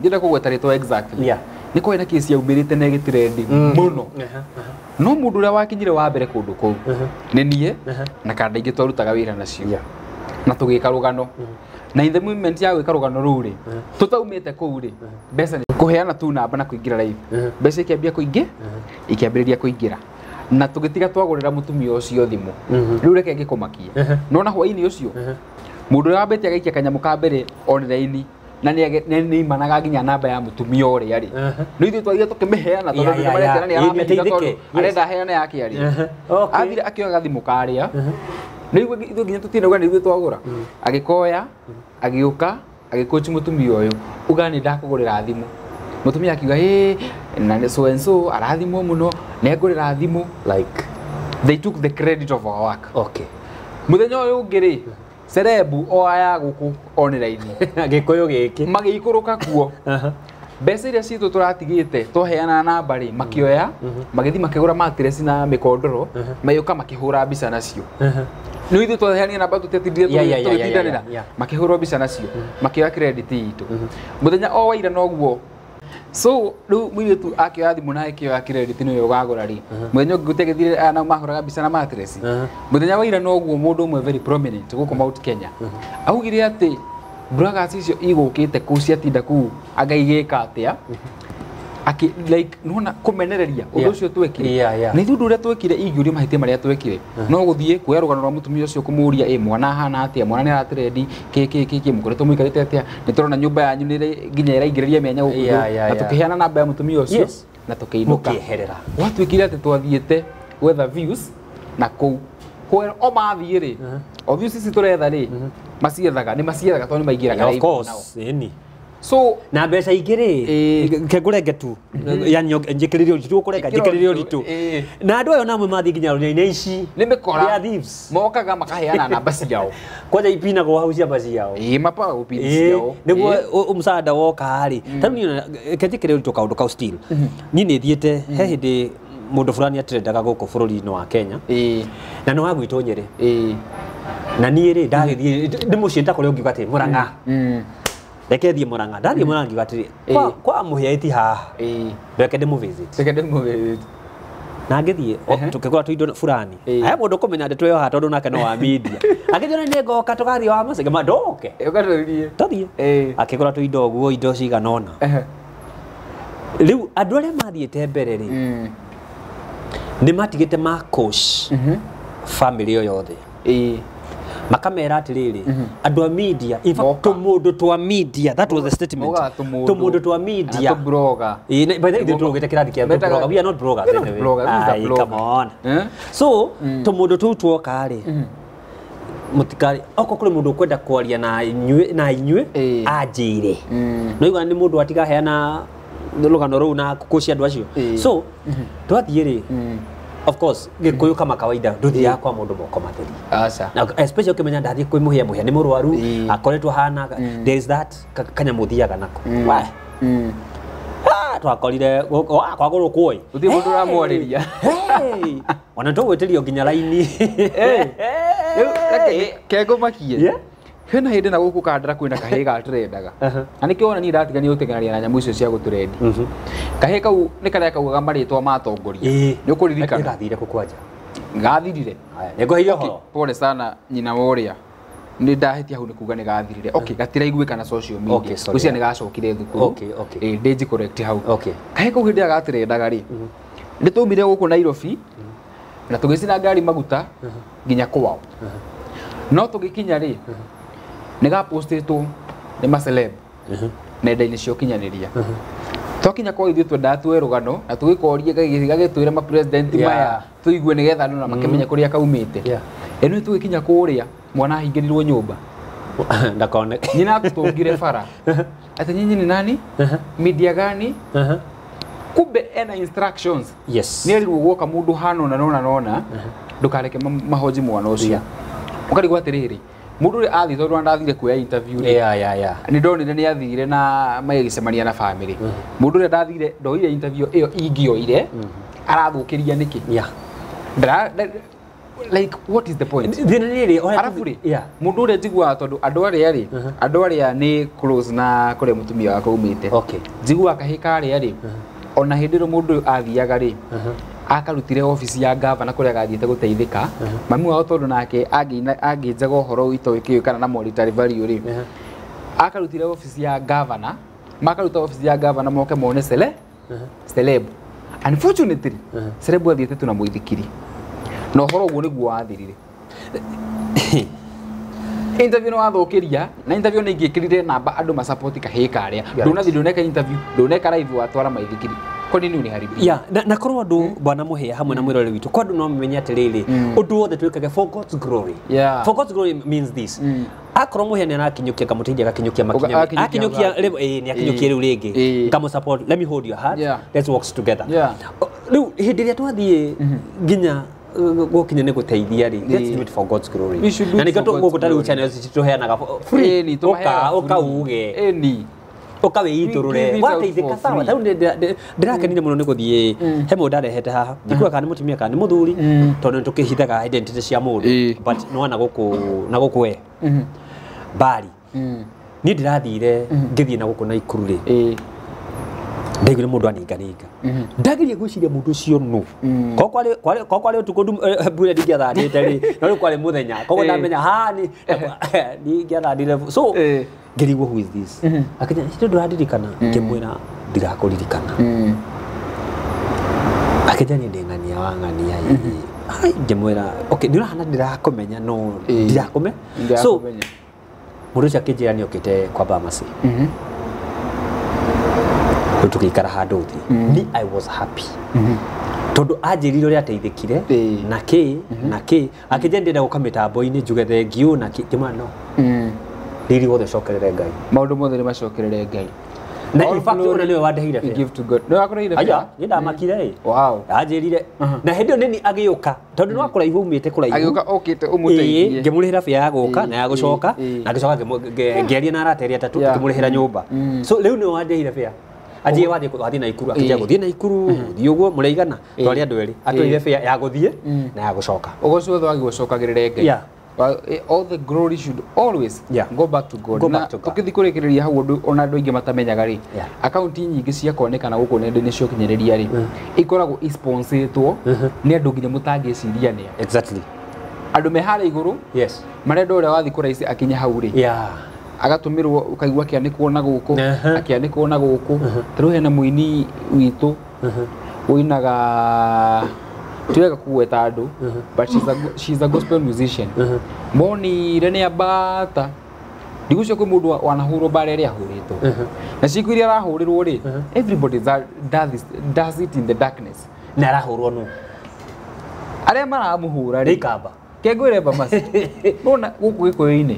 [SPEAKER 2] ndĩrenda kũgweta rĩtwa exactly. Nĩ kwarĩ na kesi yaumĩrĩte na ĩgĩtrendi mũno, no mũndũ ũrĩa wakinyire wa mbere kũndũ kũu nĩ niĩ na kanda ingĩ twarutaga wĩra nacio, na tũgĩka rũgano, na in the moment ya gwĩka rũgano rũu rĩ, tũtaumĩte kũu rĩ, mbeca nĩ kũheana tu namba na kũingĩra live, mbeca ikĩambia kũingĩ, ikĩambĩrĩria kũingĩra, na tũgĩtiga twagũrĩra mũtumia ũcio thimũ. Rĩu reke ngĩkũmakie, nona hwaĩ-inĩ ũcio mũndũ ũrĩa wambĩte agaikia kanyamũ ka mbere online na nĩ imanaga nginya namba ya mũtumia ũrĩa rĩ, nĩ ithuĩ twathire tũkĩmĩheana tondũ nĩ maretera nĩ aramĩhitha tondũ arenda aheane yake rĩ. Athire akĩoya gathimũ karĩa, nĩ ithuĩ nginya tũtinauga nĩ ithuĩ twagũra, agĩkoya agĩũka agĩkũci mũtumia ũyũ uga nĩ ndakũgũrĩra thimũ. Mũtumia akiuga ĩ na so and so arathimwo mũno nĩ ngũrĩra thimũ.
[SPEAKER 1] Like
[SPEAKER 2] they took the credit of our work.
[SPEAKER 1] Okay.
[SPEAKER 2] Mũthenya ũyũ ũngĩ rĩ, cerebu o aya gũkũ online
[SPEAKER 1] gĩkũyũ gĩkĩ
[SPEAKER 2] magĩikũrũka kuo, mbeca iria citũ tũratigĩte twaheana namba rĩ, makĩoya magĩthiĩ makĩgũra matireci na mĩkondoro, magĩũka makĩhũra mbica nacio. Nĩ ithuĩ twaheanire namba tũtiatindire tũgĩtindanĩra, makĩhũrwo mbica nacio, makĩoya credit itũ. Mũthenya o waira noguo. So rĩu mũirĩtu akĩoya thimũ na akĩoya credit nĩwe ũgagũra rĩ, mũthenya ũngĩ gũtiagĩthire aya nao mahũraga mbica na matireci. Mũthenya wa ira noguo mũndũ ũmwe very prominent gũkũ Mount Kenya augire atĩ bloggers icio igũkĩte kũu ciatinda kũu anga igĩka atĩa, aki like nona kũmenereria ũndũ ũcio twekire. Na ithuĩ ũndũ ũrĩa twekire, ingĩũrio mahĩtia marĩa twekire, no gũthiĩ kuoya rũgano rwa mũtumia ũcio kũmũria ĩ mwana ahana atĩa, mwana nĩ aratrendi kĩ kĩ kĩ kĩ, mũkoretwo mũikarĩte atĩa, nĩ tũrona nyũmba yanyu nĩ nginya ĩraingĩrĩria mĩanya gũkũ, na tũkĩheana namba ya mũtumia ũcio na tũkĩinũka.
[SPEAKER 1] Mũkĩeherera.
[SPEAKER 2] Gwatuĩkire atĩ twathiĩte gwetha views na kũu kwe o mathiĩ rĩ, o views ici tũretha rĩ, maciethaga nĩ maciethaga tondũ nĩ maingĩraga
[SPEAKER 1] Of
[SPEAKER 2] live
[SPEAKER 1] course
[SPEAKER 2] nao.
[SPEAKER 1] Ĩni.
[SPEAKER 2] So
[SPEAKER 1] na mbeca ingĩ rĩ, kengũrenge tu yani njĩkĩrĩre ũritũ ũkũrenga njĩkĩrĩre ũritũ, na andũ ayo namwe mathiĩ nginya rũrĩa ici
[SPEAKER 2] nĩ mĩkora.
[SPEAKER 1] They are thieves.
[SPEAKER 2] Mokaga makaheana namba ciao.
[SPEAKER 1] Kwanja ipinagwo hau ciamba ciao.
[SPEAKER 2] Ĩĩ, mapaga gũpini ciao.
[SPEAKER 1] Nĩguo mũcanda woka rĩ, tarĩu niĩ kenjĩkĩre ũritũ kaũndũ kau still niĩ nĩ thiĩte he hĩndĩ mũndũ fulani atrendaga gũkũ bũrũri-inĩ wa Kenya, na nĩ wa gwitũ Nyĩrĩ, na niĩ rĩ ndagĩthiĩ ndĩ mũciĩ ndakũrĩa ũngiuga atĩ Mũrang'a, reke thiĩ Mũrang'a. Ndathiĩ Mũrang'a ngiuga atĩrĩ, kwa mũhĩa ĩti haha, reke ndĩmũ-visit.
[SPEAKER 2] Reke ndĩmũ-visit.
[SPEAKER 1] Na ngĩthiĩ tũkĩgũra tũindo fulani, aya mũndũ kũmenya ndeto ĩyo haha tondũ nake no wa media, akĩnjĩra nĩ ngoka tũgathiĩ wa mũciĩ, ngĩmwĩra ndoke.
[SPEAKER 2] Ũgatũthiĩ.
[SPEAKER 1] Tũthiĩ. Akĩgũra tũindo ũguo, indo cigana ũna. Rĩu andũ arĩa mathiĩte mbere rĩ, nĩ matigĩte ma coach family ĩyo yothe, makamera atĩrĩrĩ, andũ a media, in fact
[SPEAKER 2] Moka.
[SPEAKER 1] tũmũndũ twa media, that was the statement.
[SPEAKER 2] Mokaga tũmũndũ.
[SPEAKER 1] Tũmũndũ twa media.
[SPEAKER 2] Kana tũblogger.
[SPEAKER 1] Ĩĩ, by the way, ithuĩ tũrũgĩte kĩrathi kĩa tũblogger. We are not bloggers
[SPEAKER 2] We are not
[SPEAKER 1] anyway.
[SPEAKER 2] bloggers. Who is a
[SPEAKER 1] Aye,
[SPEAKER 2] blogger?
[SPEAKER 1] come on.
[SPEAKER 2] Eh?
[SPEAKER 1] So tũmũndũ tũu twoka rĩ, mũtikari okorwo kũrĩ mũndũ ũkwenda kwaria na inyuĩ na inyuĩ, anjĩre. No igua nĩ mũndũ atigaheana rũgano rũu na kũcia andũ acio. So twathiĩ rĩ, of course gĩkũyũ kama kawaida ndũthiaga kwa mũndũ moko matheri.
[SPEAKER 2] Aca.
[SPEAKER 1] Na especially ũkĩmenya ndathiĩ kwĩ mũhĩa, mũhĩa nĩ mũrwaru, akoretwo hana, there is that kanyamũ thiaga nako. Wah. Ah, twakorire kwagũrwo kuoi.
[SPEAKER 2] Gũtirĩ mũndũ ũramwarĩria.
[SPEAKER 1] Hey! Ona tũgwĩtĩrio nginya raini.
[SPEAKER 2] Rĩu reke kengũmakie. Hena hĩndĩ na gũkũ Kandara kwĩna kahĩĩ gatrendaga, na nĩkĩo ona niĩ ndatigania gũteng'eria na nyamũ icio cia gũtrendi. Kahĩĩ kau nĩ karĩa kaugaga marĩtwa ma atongoria. Nĩ ũkũririkana?
[SPEAKER 1] Gathire kũ kwanja?
[SPEAKER 2] Gathirire.
[SPEAKER 1] Haya, nĩngũheire ũhoro.
[SPEAKER 2] Pole sana nyina wa ũrĩa, nĩ ndahĩtia hau nĩ kuga nĩ gathirire. Okay, gatiraiguĩka na social media.
[SPEAKER 1] Okay, sorry.
[SPEAKER 2] Ngwĩciria nĩ gacokire thukuru.
[SPEAKER 1] Okay, okay.
[SPEAKER 2] Ĩĩ, ndĩnji correct hau.
[SPEAKER 1] Okay.
[SPEAKER 2] Kahĩĩ kau hĩndĩ ĩrĩa gatrendaga rĩ, Nĩ twaumire gũkũ Nairobi na tũgĩcina ngari maguta nginya kwao. No tũgĩkinya rĩ, nĩ gapostĩtwo nĩ maceleb nenda-inĩ cia ũkinyanĩria. Twakinya kwa ithuĩ twendaga tuoe rũgano na tũgĩkorie gagĩtwĩre ma president maya tũigue nĩgetha andũ na makĩmenye kũrĩa kaumĩte. Ĩno tũgĩkinya kũrĩa mwana ahingĩrirwo nyũmba.
[SPEAKER 1] Ndakone.
[SPEAKER 2] Nyina atũtũngire bara. Ati nyinyi ni nani? Media gani? Kumbe ena instructions.
[SPEAKER 1] Yes.
[SPEAKER 2] Nĩ erirwo gwoka mũndũ hano na nona nona ndũkareke mahoji mwana ũcio. Ũkarigwo atĩrĩrĩ, mũndũ ũrĩa athiĩ tondũ ndathire kuoya interview rĩ.
[SPEAKER 1] Yeah.
[SPEAKER 2] Nĩ ndonire nĩ athire na magĩcemania na family. Mũndũ ũrĩa ndathire ndoire interview ĩyo ingĩoire arathũkĩria nĩkĩ?
[SPEAKER 1] Yeah.
[SPEAKER 2] Like what is the point?
[SPEAKER 1] Thĩna nĩ rĩrĩ,
[SPEAKER 2] arabu rĩ, mũndũ ũrĩa njiguaga tondũ andũ arĩa rĩ, andũ arĩa nĩ close na kũrĩa mũtumia wakwa umĩte.
[SPEAKER 1] Okay.
[SPEAKER 2] Njiguaga kahĩ karĩa rĩ, ona hĩndĩ ĩrĩa mũndũ ũyũ athiaga rĩ, akarutire obici ya gavana kũrĩa gathiĩte gũteithĩka. Mami wao tondũ nake angĩnjaga ũhoro itoĩ kĩũĩ kana na monetary value rĩ, akarutire obici ya gavana, makaruta obici ya gavana moke mone celeb. Unfortunately, celeb athiĩte tu na mũithikiri. Na ũhoro ũguo nĩguo wathirire. Interview nĩ wathũkĩria na interview nĩ ingĩkĩrire namba andũ masupport kahĩĩ karĩa. Ndũnathiĩ ndũneka interview, ndũneka live watwara maithikiri. Kwa nini uniharibia?
[SPEAKER 1] Yeah, na korwo andũ bwana Mũhĩa hamwe na mwĩroreri witũ, kwa andũ no mamenye atĩrĩrĩ, ũndũ wothe twĩkage for God's glory.
[SPEAKER 2] Yeah.
[SPEAKER 1] For God's glory means this. Akorwo Mũhĩa nĩ arakinyũkia ngamũteithia agakinyũkia makinya. Akinyũkia rĩu nĩ akinyũkia rĩu rĩngĩ. Ngamũ support, let me hold your hand. Let's work together. Rĩu hĩndĩ ĩrĩa twathiĩ nginya gũkinya nĩ gũteithia rĩ, let's do it for God's glory. Na nĩkĩo gũkũ ta rĩu channels tũheanaga free. Ũka uge. Ũka wĩitũrũre. Wateithĩka sawa. Ta rĩu ndĩrakenire mũno nĩ gũthiĩ he mũndũ ndarehete haha. Ndikuga kana nĩ mũtumia kana nĩ mũthuri tondũ nĩtũkĩhithaga identity cia mũndũ. But nĩwona gũkũ na gũkũ we. Mbari. Niĩ ndĩrathire ngĩthiĩ na gũkũ Naikuru rĩ. Ndaiguire mũndũ aninganinga. Ndageria gwĩciria mũndũ ũcio nũ. Korwo kwarĩ ũtukũ mbura ndingĩathandĩte rĩ, no rĩu kwarĩ mũthenya. Koguo ndamenya haha ndingĩathandire. So ngĩrigwo who is this? Akĩnjĩra tondũ ndũrandirikana, ngĩmwĩra ndirakũririkana. Akĩnjĩra niĩ ndĩ ng'ania wa ng'ania ĩ. Ai, ngĩmwĩra okay, nĩ ũrahana ndirakũmenya no ndirakũmenya. So mũndũ ũcio akĩnjĩra nĩ okĩte kwa Bamasi. Rĩu tũgĩikara handũ thĩ. Ni I was happy. Tondũ anjĩrire ũrĩa ateithĩkire na kĩ na kĩ, akĩnjĩra ndĩrenda gũka mĩtambo-inĩ njuge thengiũ na kĩ, ngĩmwĩra no. Riri wothe ũcokerere Ngai.
[SPEAKER 2] Maũndũ mothe nĩ macokerere Ngai.
[SPEAKER 1] Na in fact ona nĩwe wandĩhire fare.
[SPEAKER 2] Give to God. Nĩwe wakũrĩhire fare?
[SPEAKER 1] Aya, niĩ ndamakire ĩ.
[SPEAKER 2] Wow.
[SPEAKER 1] Anjĩrire. Na hĩndĩ ĩyo nĩni agĩũka tondũ nĩ wakũraihu umĩte kũraihu.
[SPEAKER 2] Agĩũka okĩte ũmũteithie.
[SPEAKER 1] Ngĩmũrĩhĩra fare ya gũka na ya gũcoka na ngĩcoka ngĩaria na arata erĩ atatũ ngĩmũrĩhĩra nyũmba. So rĩu nĩwe wandĩhire fare. Anjĩrire wathiĩ Naikuru, akĩnjĩra gũthiĩ Naikuru, gũthiĩ ũguo mũraigana, twarĩ andũ erĩ. Atwarire fare ya gũthiĩ na ya gũcoka.
[SPEAKER 2] Ũgoci wothe wagĩgũcokagĩrĩre Ngai.
[SPEAKER 1] Yeah.
[SPEAKER 2] Well, all the glory should always go back to God.
[SPEAKER 1] Go back to God.
[SPEAKER 2] Tukĩthiĩ kũrĩkĩrĩria hau ũndũ ona andũ aingĩ matamenyaga rĩ, akaunti nyingĩ cia kuonekana gũkũ nenda-inĩ cia ũkinyanĩria rĩ, ikoragwo isponsĩtwo nĩ andũ nginya mũtangĩciria nĩa.
[SPEAKER 1] Exactly.
[SPEAKER 2] Andũ me harĩa igũrũ,
[SPEAKER 1] yes,
[SPEAKER 2] marenda ũrĩa wathiĩ kũraici akinye hau rĩ, agatũmĩrwo ũkaigua akĩanĩkwo na gũkũ, akĩanĩkwo na gũkũ. Ta rĩu hena mũini witũ ũinaga tiwega kugweta andũ, but she's a gospel musician. Monire nĩ ambata ndigũcio kwĩ mũndũ wanahũrwo mbara ĩrĩa ahũrĩtwo na ciĩko iria arahũrĩrwo rĩ, everybody does it in the darkness.
[SPEAKER 1] Na arahũrwo nũ?
[SPEAKER 2] Arĩa maramũhũra rĩ,
[SPEAKER 1] Ikamba
[SPEAKER 2] kengwĩre Bamasi nona gũkũ Gĩkũyũ-inĩ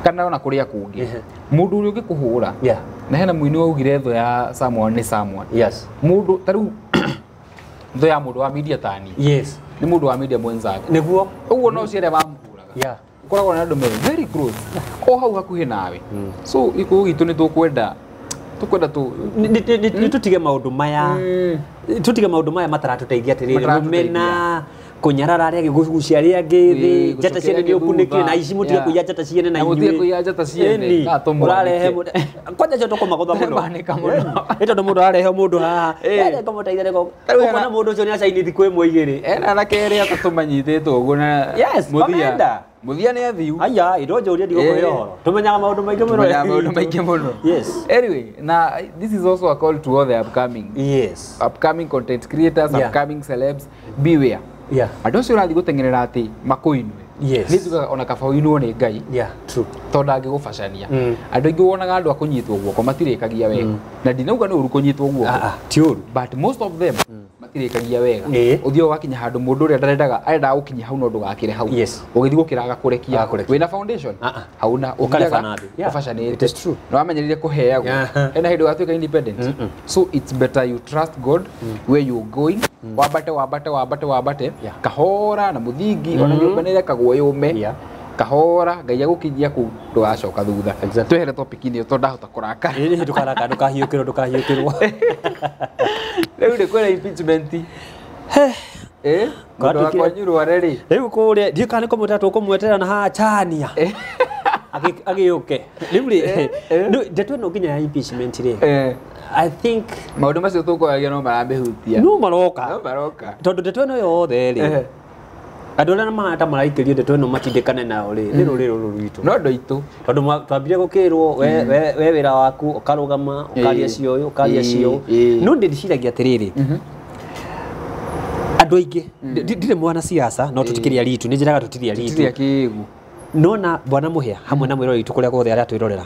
[SPEAKER 2] kana ona kũrĩa kũngĩ, mũndũ ũrĩa ũngĩkũhũra, na hena mũini waugire thũ ya someone nĩ someone.
[SPEAKER 1] Yes.
[SPEAKER 2] Mũndũ ta rĩu thũ ya mũndũ wa media tani.
[SPEAKER 1] Yes.
[SPEAKER 2] Nĩ mũndũ wa media mwenzake.
[SPEAKER 1] Nĩguo.
[SPEAKER 2] Ũguo no ũcio arĩa mamũhũraga.
[SPEAKER 1] Yeah.
[SPEAKER 2] Ũkoragwo na andũ me very close. O hau hakuhĩ nawe. So Gĩkũyũ gitũ nĩ tũkwenda tũ
[SPEAKER 1] nĩ tũtige maũndũ maya. Tũtige maũndũ maya mataratũteithia atĩrĩrĩ. Rũmena Kunyarara arĩa angĩ, kũgucia arĩa angĩ thĩ, njata ciene nĩ ũkunĩkire na ici mũtige kũiya njata ciene na
[SPEAKER 2] Na mũtige kũiya njata ciene,
[SPEAKER 1] Ĩni,
[SPEAKER 2] na tũmwanĩke.
[SPEAKER 1] ũrarehe kwanja cio tũkũmagũtha mũno.
[SPEAKER 2] Tũkũmanĩka mũno.
[SPEAKER 1] Nĩ tondũ mũndũ ararehe mũndũ haha.
[SPEAKER 2] Ĩ.
[SPEAKER 1] Ĩ, ngũmũteithia nĩguo.
[SPEAKER 2] Tarĩu hena-
[SPEAKER 1] Ũkona mũndũ ũcio nĩ acaini thikũ ĩmwe igĩrĩ.
[SPEAKER 2] Ena anake erĩ atatũ manyitĩtwo ũguo na
[SPEAKER 1] Yes, mamenda.
[SPEAKER 2] Mũthia nĩ athiu.
[SPEAKER 1] Aya, indo njũrie ndigũkũhe
[SPEAKER 2] Ĩ.
[SPEAKER 1] ũhoro. Tũmenyaga maũndũ maingĩ mũno.
[SPEAKER 2] Tũmenyaga maũndũ maingĩ mũno.
[SPEAKER 1] Yes.
[SPEAKER 2] Anyway, na this is also a call to all the upcoming
[SPEAKER 1] Yes.
[SPEAKER 2] upcoming content creators,
[SPEAKER 1] Yeah.
[SPEAKER 2] upcoming celebs, beware.
[SPEAKER 1] Yeah.
[SPEAKER 2] Andũ acio ũrathiĩ gũteng'erera atĩ makũinwe.
[SPEAKER 1] Yes.
[SPEAKER 2] Nĩ njugaga ona kaba ũinwo nĩ Ngai
[SPEAKER 1] Yeah, true.
[SPEAKER 2] tondũ angĩgũbacania. Andũ aingĩ wonaga andũ a kũnyitwo guoko matirĩkagia wega. Na ndinauga nĩ ũru kũnyitwo guoko.
[SPEAKER 1] Ah, ah, ti ũru.
[SPEAKER 2] But most of them matirĩkagia wega.
[SPEAKER 1] Ĩĩ.
[SPEAKER 2] Ũthiaga ũgakinya handũ mũndũ ũrĩa ndarendaga arendaga gũkinya hau no ndũgakĩre hau.
[SPEAKER 1] Yes.
[SPEAKER 2] Ũgĩthiĩ gũkĩra agakũrekia.
[SPEAKER 1] Agakũrekia.
[SPEAKER 2] Wĩna foundation?
[SPEAKER 1] Ah, ah.
[SPEAKER 2] Hauna.
[SPEAKER 1] Ũkareba
[SPEAKER 2] Ũthiaga
[SPEAKER 1] na thĩ. Yeah.
[SPEAKER 2] ũbacanĩte.
[SPEAKER 1] It is true.
[SPEAKER 2] Na wamenyerire kũheagwo.
[SPEAKER 1] Yeah.
[SPEAKER 2] Hena hĩndĩ ũgatuĩka independent. So it's better you trust God where you're going. Wambate wambate wambate wambate.
[SPEAKER 1] Yeah.
[SPEAKER 2] Kahora na mũthingi ona nyũmba nĩ ĩrekagwo yũme.
[SPEAKER 1] Yeah.
[SPEAKER 2] Kahora Ngai agũkinyia kũu ndũgacoka thutha.
[SPEAKER 1] Exactly.
[SPEAKER 2] Twehere topic-inĩ ĩyo tondũ ndahota kũrakara.
[SPEAKER 1] Ĩ, ndũkaraka, ndũkahiũkĩrwo, ndũkahiũkĩrwo.
[SPEAKER 2] Rĩu nĩ kwĩna impeachment. Eh, mũndũ
[SPEAKER 1] Kwatuĩkire-
[SPEAKER 2] wakwa Nyurware rĩ.
[SPEAKER 1] Rĩu kũrĩa ndiũĩ kana nĩ kũmwetera tũkũmwetera na haha chania. Agĩũke. Rĩu rĩ, rĩu ndeto ĩno nginya ya impeachment rĩ. I think
[SPEAKER 2] Maũndũ macio tũkũragia no maramĩhutia.
[SPEAKER 1] no maroka.
[SPEAKER 2] No maroka.
[SPEAKER 1] Tondũ ndeto ĩno yothe rĩ, andũ arĩa mahana ta maraikĩrio ndeto ĩno matindĩkane nayo rĩ, nĩ rũrĩrĩ rũrũ rwitũ.
[SPEAKER 2] No andũ aitũ.
[SPEAKER 1] Tondũ twambire gũkĩrwo we wĩra waku ũkarũgama ũkaria cio ũyũ ũkaria cio ũyũ. No ndĩciragia atĩrĩrĩ, andũ aingĩ ndirĩ mwana siasa no tũtikĩrĩa ritu, nĩ njĩraga tũtirĩa ritu.
[SPEAKER 2] Tũtirĩa kĩgu.
[SPEAKER 1] Nona bwana Mũhĩa hamwe na mwĩroreri witũ kũrĩa guothe aratwĩrorera,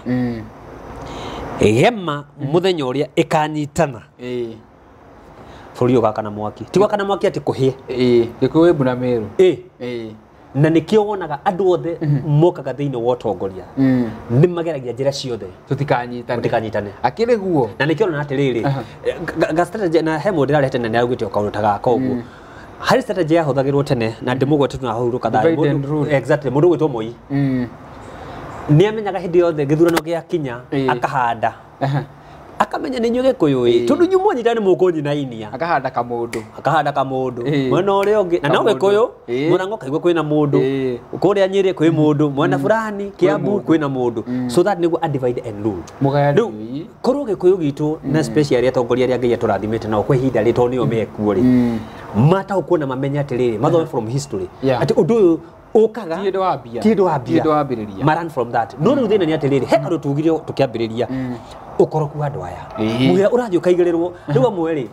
[SPEAKER 1] gema mũthenya ũrĩa ĩkanyitana bũrũri ũgakana mwaki, ti gwakana mwaki atĩ kũhĩe.
[SPEAKER 2] Gĩkũyũ wĩ na Meru.
[SPEAKER 1] Na nĩkĩo wonaga andũ othe mokaga thĩinĩ wa ũtongoria nĩ mageragia njĩra ciothe
[SPEAKER 2] Tũtikanyitane.
[SPEAKER 1] Tũtikanyitane.
[SPEAKER 2] Akĩrĩ guo.
[SPEAKER 1] Na nĩkĩo ona atĩrĩrĩ, ga strategy na he mũndũ ndĩrarehete na nĩaraugĩte o kaũndũ ta gaka ũguo. Harĩ strategy yahũthagĩrwo tene na ndĩmũgwete tu na hurũka thayũ.
[SPEAKER 2] Divide and rule.
[SPEAKER 1] Exactly, mũndũ ũgwĩtwo Moi. Nĩ amenyaga hĩndĩ yothe gĩthurano gĩakinya akahanda. Akamenya nĩ inyuĩ Gĩkũyũ ĩ, tondũ inyuĩ mwanyita nĩ mũkũnyinainia.
[SPEAKER 2] Akahanda kamũndũ.
[SPEAKER 1] Akahanda kamũndũ. Mwena ũrĩa ũngĩ, na no
[SPEAKER 2] Kamũndũ.
[SPEAKER 1] Gĩkũyũ, Mũrang'o kaigua kwĩna mũndũ. Kũrĩa Nyĩrĩ kwĩ mũndũ, mwena fulani Kiambu kwĩna mũndũ. So that nĩguo a divide and rule.
[SPEAKER 2] Mũgayani.
[SPEAKER 1] Rĩu korwo Gĩkũyũ gitũ na especially atongoria arĩa Ngai atũrathimĩte nao kwa ihinda rĩ tondũ nĩo mekuo rĩ, mataũkwo na mamenye atĩrĩrĩ, mathome from history. Atĩ ũndũ ũyũ ũkaga
[SPEAKER 2] Ti hĩndĩ wambia.
[SPEAKER 1] ti hĩndĩ wambia.
[SPEAKER 2] Ti hĩndĩ wambĩrĩria.
[SPEAKER 1] Ma learn from that. No rĩu thĩna nĩ atĩrĩrĩ, he kaũndũ tugire tũkĩambĩrĩria ũkoroku wa andũ aya. Mũhĩa ũrathiĩ ũkaigĩrĩrwo. Rĩu amwe rĩ,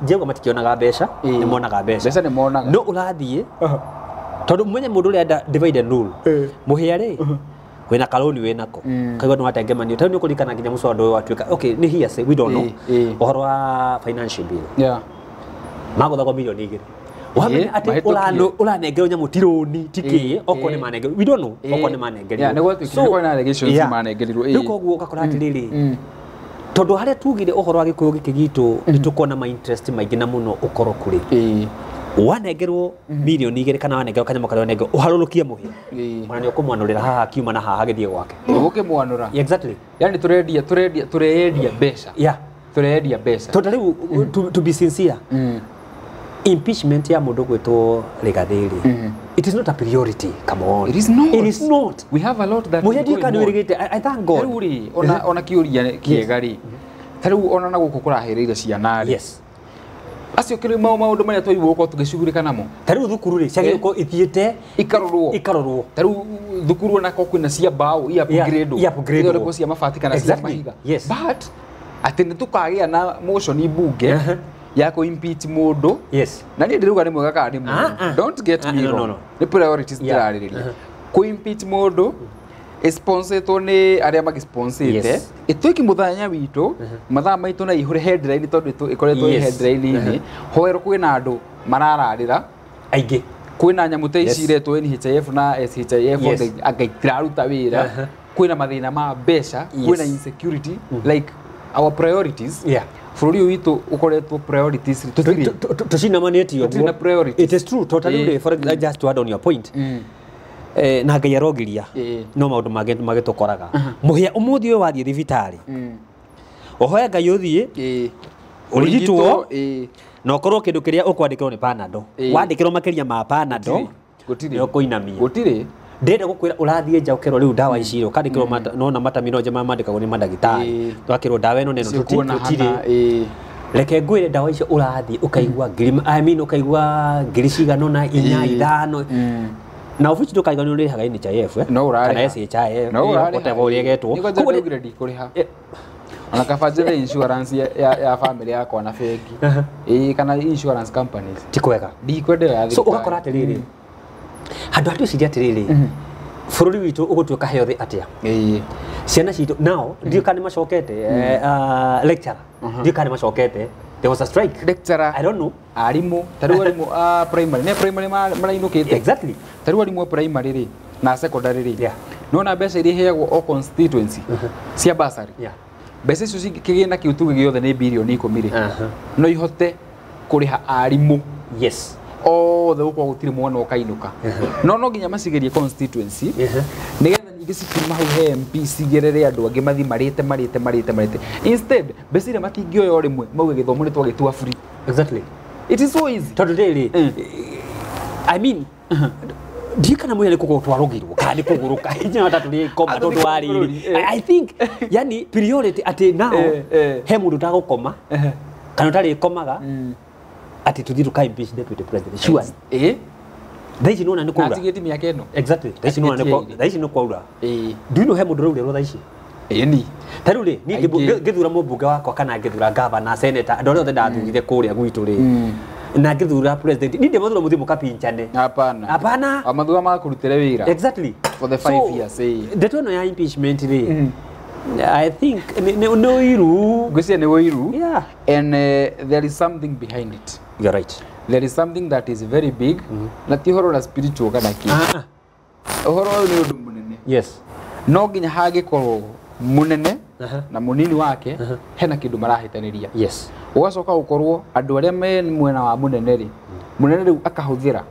[SPEAKER 1] njauga matikĩonaga mbeca, nĩ monaga mbeca.
[SPEAKER 2] Mbeca nĩ monaga.
[SPEAKER 1] No ũrathiĩ tondũ mwenye mũndũ ũrĩa enda divide and rule. Mũhĩa rĩ, wĩna karũni wĩnako. Kaigua nĩ watengemanio. Tondũ nĩ ũkũririkana nginya mũcwanda ũyũ watuĩka. Okay, nĩ hearsay, we don't know. Ũhoro wa financial bill. Magũthagwo milioni 2. Wamenya atĩ ũranengerwo nyamũ ti rũni ti kĩ, okorwo nĩ manengerwo. We don't know, okorwo nĩ manengerirwo.
[SPEAKER 2] Yeah, nĩ gwatuĩkire nĩ kwarĩ na allegations manengerirwo,
[SPEAKER 1] Rĩu koguo ũgakora atĩrĩrĩ, tondũ harĩa tugire ũhoro wa Gĩkũyũ gĩkĩ gitũ nĩ tũkuona ma interest maingĩ na mũno ũkoroku rĩ. Wanengerwo milioni 2 kana wanengerwo kanyamũ karĩa wanengerwo ũharũrũkie mũhĩa. Ona nĩ ũkũmwanũrĩra haha akiuma na haha agĩthiĩ gwake.
[SPEAKER 2] Ũgũkĩmwanũra.
[SPEAKER 1] Exactly.
[SPEAKER 2] Yani tũreyendia mbeca. Tũreyendia mbeca.
[SPEAKER 1] Tondũ rĩu to be sincere, impeachment ya mũndũ gwĩtwo Rigathĩ rĩ, it is not a priority. Come on.
[SPEAKER 2] It is not.
[SPEAKER 1] It is not.
[SPEAKER 2] We have a lot that
[SPEAKER 1] Mũhĩa
[SPEAKER 2] is
[SPEAKER 1] ndiũĩ
[SPEAKER 2] going
[SPEAKER 1] kana
[SPEAKER 2] on.
[SPEAKER 1] nĩwĩrĩgĩte. I thank God.
[SPEAKER 2] Rĩu rĩ, ona kĩũria kĩega rĩ, ta rĩu ona na gũkũ kũrahĩrĩire ciana rĩ, acio kĩrĩ maũndũ marĩa twagĩrĩirwo gũkorwo tũgĩcugurĩka namo.
[SPEAKER 1] Ta rĩu thukuru rĩ, ciagĩrĩirwo gũkorwo ithiĩte
[SPEAKER 2] Ikarorwo.
[SPEAKER 1] Ikarorwo.
[SPEAKER 2] Ta rĩu thukuru ona korwo kwĩna cia mbaũ i upgrade-wo.
[SPEAKER 1] i upgrade-wo.
[SPEAKER 2] Ithondekwo cia mabati kana cia mahiga. But atĩ nĩ tũkagĩa na motion mbunge ya kũ impeach mũndũ. Na niĩ ndĩrauga nĩ mwega kana nĩ mũũru. Don't get me
[SPEAKER 1] No,
[SPEAKER 2] wrong.
[SPEAKER 1] no.
[SPEAKER 2] Nĩ priorities ndĩrarĩrĩria. Kũ impeach mũndũ ĩsponsetwo nĩ arĩa magĩsponsete. Ĩtuĩke mũthenya witũ, mathaa maitũ na ihũre headline tondũ ĩkoretwo ĩ headline-inĩ. Hoerwo kwĩna andũ marararĩra.
[SPEAKER 1] Aingĩ.
[SPEAKER 2] Kwĩna nyamũ ta ici iretwo NHIF na SHIF anga itiraruta wĩra. Kwĩna mathĩna ma mbeca, kwĩna insecurity, like our priorities. Bũrũri ũyũ witũ ũkoretwo priorities tũtirĩ.
[SPEAKER 1] Tũcinamanĩtie
[SPEAKER 2] Tũtirĩ na
[SPEAKER 1] ũguo.
[SPEAKER 2] priorities.
[SPEAKER 1] It is true, totally. For example, just to add on your point. Na Ngai arogiria no maũndũ mangĩ magĩtũkoraga. Mũhĩa ũmũthĩ ũyũ wathiĩ thibitarĩ, ũhoe Ngai ũthiĩ Ũrigitwo na ũkorwo kĩndũ kĩrĩa ũkwandĩkĩrwo nĩ Panadol. Wandĩkĩrwo makĩria ma Panadol nĩ ũkũinamia.
[SPEAKER 2] Gũtirĩ.
[SPEAKER 1] Ndĩrenda gũkwĩra ũrathiĩ nja ũkerwo rĩu ndawa ici ũkandĩkĩrwo nona mataminoje marĩa mandĩkagwo nĩ mandagĩtarĩ. Twakĩrwo ndawa ĩno neno tũtirĩ. Reke ngwĩre ndawa icio ũrathiĩ ũkaigua ngiri, I mean ũkaigua ngiri cigana na inya ithano. Na obici ndũkaiga nĩ ũrĩhaga NHIF kana SHIF whatever ũrĩa ĩgetwo.
[SPEAKER 2] Koguo ndĩraugire ndikũrĩha. Ona kaba njethe insurance ya family yakwa na bengi. Ĩĩ kana insurance companies.
[SPEAKER 1] Ti kwega.
[SPEAKER 2] Ndikwenda ya thirikari.
[SPEAKER 1] So ũgakora atĩrĩrĩ, handũ hatwĩciria atĩrĩrĩ, bũrũri witũ ũgũtuĩka healthy atĩa? Ciana citũ nao ndiũĩ kana nĩ macokete lecturer ndiũĩ kana nĩ macokete. There was a strike.
[SPEAKER 2] Lecturer.
[SPEAKER 1] I don't know.
[SPEAKER 2] Arimu tarĩu arimu a primary ne primary marainũkĩte.
[SPEAKER 1] Exactly.
[SPEAKER 2] Tarĩu arimu a primary rĩ na secondary rĩ.
[SPEAKER 1] Yeah.
[SPEAKER 2] Nona mbeca iria iheagwo o constituency cia bursary.
[SPEAKER 1] Yeah.
[SPEAKER 2] Mbeca icio kĩgĩna kĩu tuge gĩothe nĩ birioni 10 rĩ. No ihote kũrĩha arimu.
[SPEAKER 1] Yes.
[SPEAKER 2] Othe gũkorwo gũtirĩ mwana ũkainũka. No no nginya macigerie constituency. Nĩgetha nyingĩ cikiuma hau he MP cigerere andũ angĩ mathi marĩte. Instead mbeca iria matingĩoya o rĩmwe mauge gĩthomo nĩ twagĩtua free.
[SPEAKER 1] Exactly.
[SPEAKER 2] It is so easy.
[SPEAKER 1] Tondũ rĩrĩ, I mean ndiũĩ kana mwĩrĩ kũgũrũ twarũgirwo kana nĩ kũgũrũka inya matatũ nĩ koma tondũ wa rĩrĩ. I think yani priority atĩ now he mũndũ ũtagũkoma kana ũtarĩkomaga atĩ tũthiĩ tũka impeach deputy president. Sure. Thaa ici nĩwona nĩ kwaura.
[SPEAKER 2] Atigĩti mĩaka ĩno.
[SPEAKER 1] Exactly. Thaa ici nĩ kwaura. Do you know he mũndũ ũraurĩrwo thaa ici?
[SPEAKER 2] Ĩni.
[SPEAKER 1] Ta rĩu rĩ, niĩ ngĩthura mũmbunge wakwa kana ngĩthura governor, senator, andũ arĩa othe ndathurire kũrĩa gwitũ rĩ, na ngĩthura president, niĩ ndĩmathura mũthiĩ mũkapinchane.
[SPEAKER 2] Hapana.
[SPEAKER 1] Hapana.
[SPEAKER 2] Amathura makũrutĩre wĩra.
[SPEAKER 1] Exactly.
[SPEAKER 2] For the 5 years.
[SPEAKER 1] Ndeto ĩno ya impeachment rĩ, I think nĩ ũiru.
[SPEAKER 2] Ngwĩciria nĩ ũiru.
[SPEAKER 1] Yeah.
[SPEAKER 2] And there is something behind it.
[SPEAKER 1] You're right.
[SPEAKER 2] There is something that is very big. Na ti ũhoro na spiritual kana kĩ. Ũhoro ũyũ nĩ ũndũ mũnene.
[SPEAKER 1] Yes.
[SPEAKER 2] No nginya hangĩkorwo mũnene na mũnini wake hena kĩndũ marahĩtanĩria.
[SPEAKER 1] Yes.
[SPEAKER 2] Ũgacoka gũkorwo andũ arĩa me mwena wa mũnene rĩ, mũnene rĩu akahũthĩra.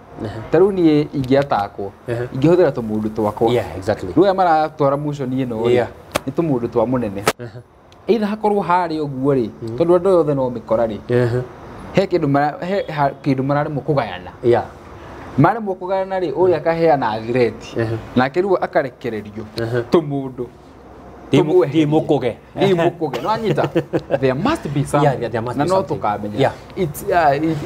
[SPEAKER 2] Ta rĩu niĩ ingĩatakwo, ingĩhũthĩra tũmũndũ twakwa.
[SPEAKER 1] Yeah, exactly.
[SPEAKER 2] Rĩu aya maratwara motion ĩno rĩ, nĩ tũmũndũ twa mũnene. Either hakorwo harĩ ũguo rĩ, tondũ andũ othe no mĩkora rĩ, he kĩndũ mararemwo kũgayana.
[SPEAKER 1] Yeah.
[SPEAKER 2] Maremwo kũgayana rĩ, ũrĩa akaheana threat, nake rĩu akarekererio tũmũndũ.
[SPEAKER 1] Ndimũkũge.
[SPEAKER 2] Ndimũkũge. No anyita. There must be something.
[SPEAKER 1] Yeah, there must
[SPEAKER 2] na
[SPEAKER 1] be
[SPEAKER 2] no
[SPEAKER 1] something.
[SPEAKER 2] tũkamenya.
[SPEAKER 1] Yeah.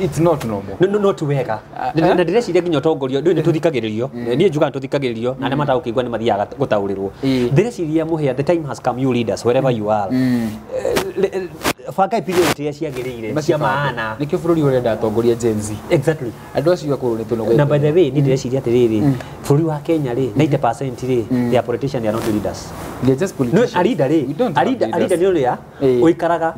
[SPEAKER 2] It's not normal.
[SPEAKER 1] No, no ti wega. Na ndĩreciria nginya ũtongoria ndũĩ nĩ tũthikagĩrĩrio. Niĩ njugaga nĩ tũthikagĩrĩrio na arĩa matagũkĩigua nĩ mathiaga gũtaũrĩrwo. Ndĩreciria Mũhĩa, the time has come, you leaders wherever you are. Bangai priority iria ciagĩrĩire cia maana.
[SPEAKER 2] Nĩkĩo bũrũri ũrenda atongoria Gen Z.
[SPEAKER 1] Exactly.
[SPEAKER 2] Andũ acio akũrũ nĩ tũnogete.
[SPEAKER 1] Na by the way, niĩ ndĩreciria atĩrĩrĩ, bũrũri wa Kenya rĩ, 90% rĩ, they are politicians, they are not leaders.
[SPEAKER 2] They are just politicians.
[SPEAKER 1] No, a leader rĩ, a leader nĩ ũrĩa ũikaraga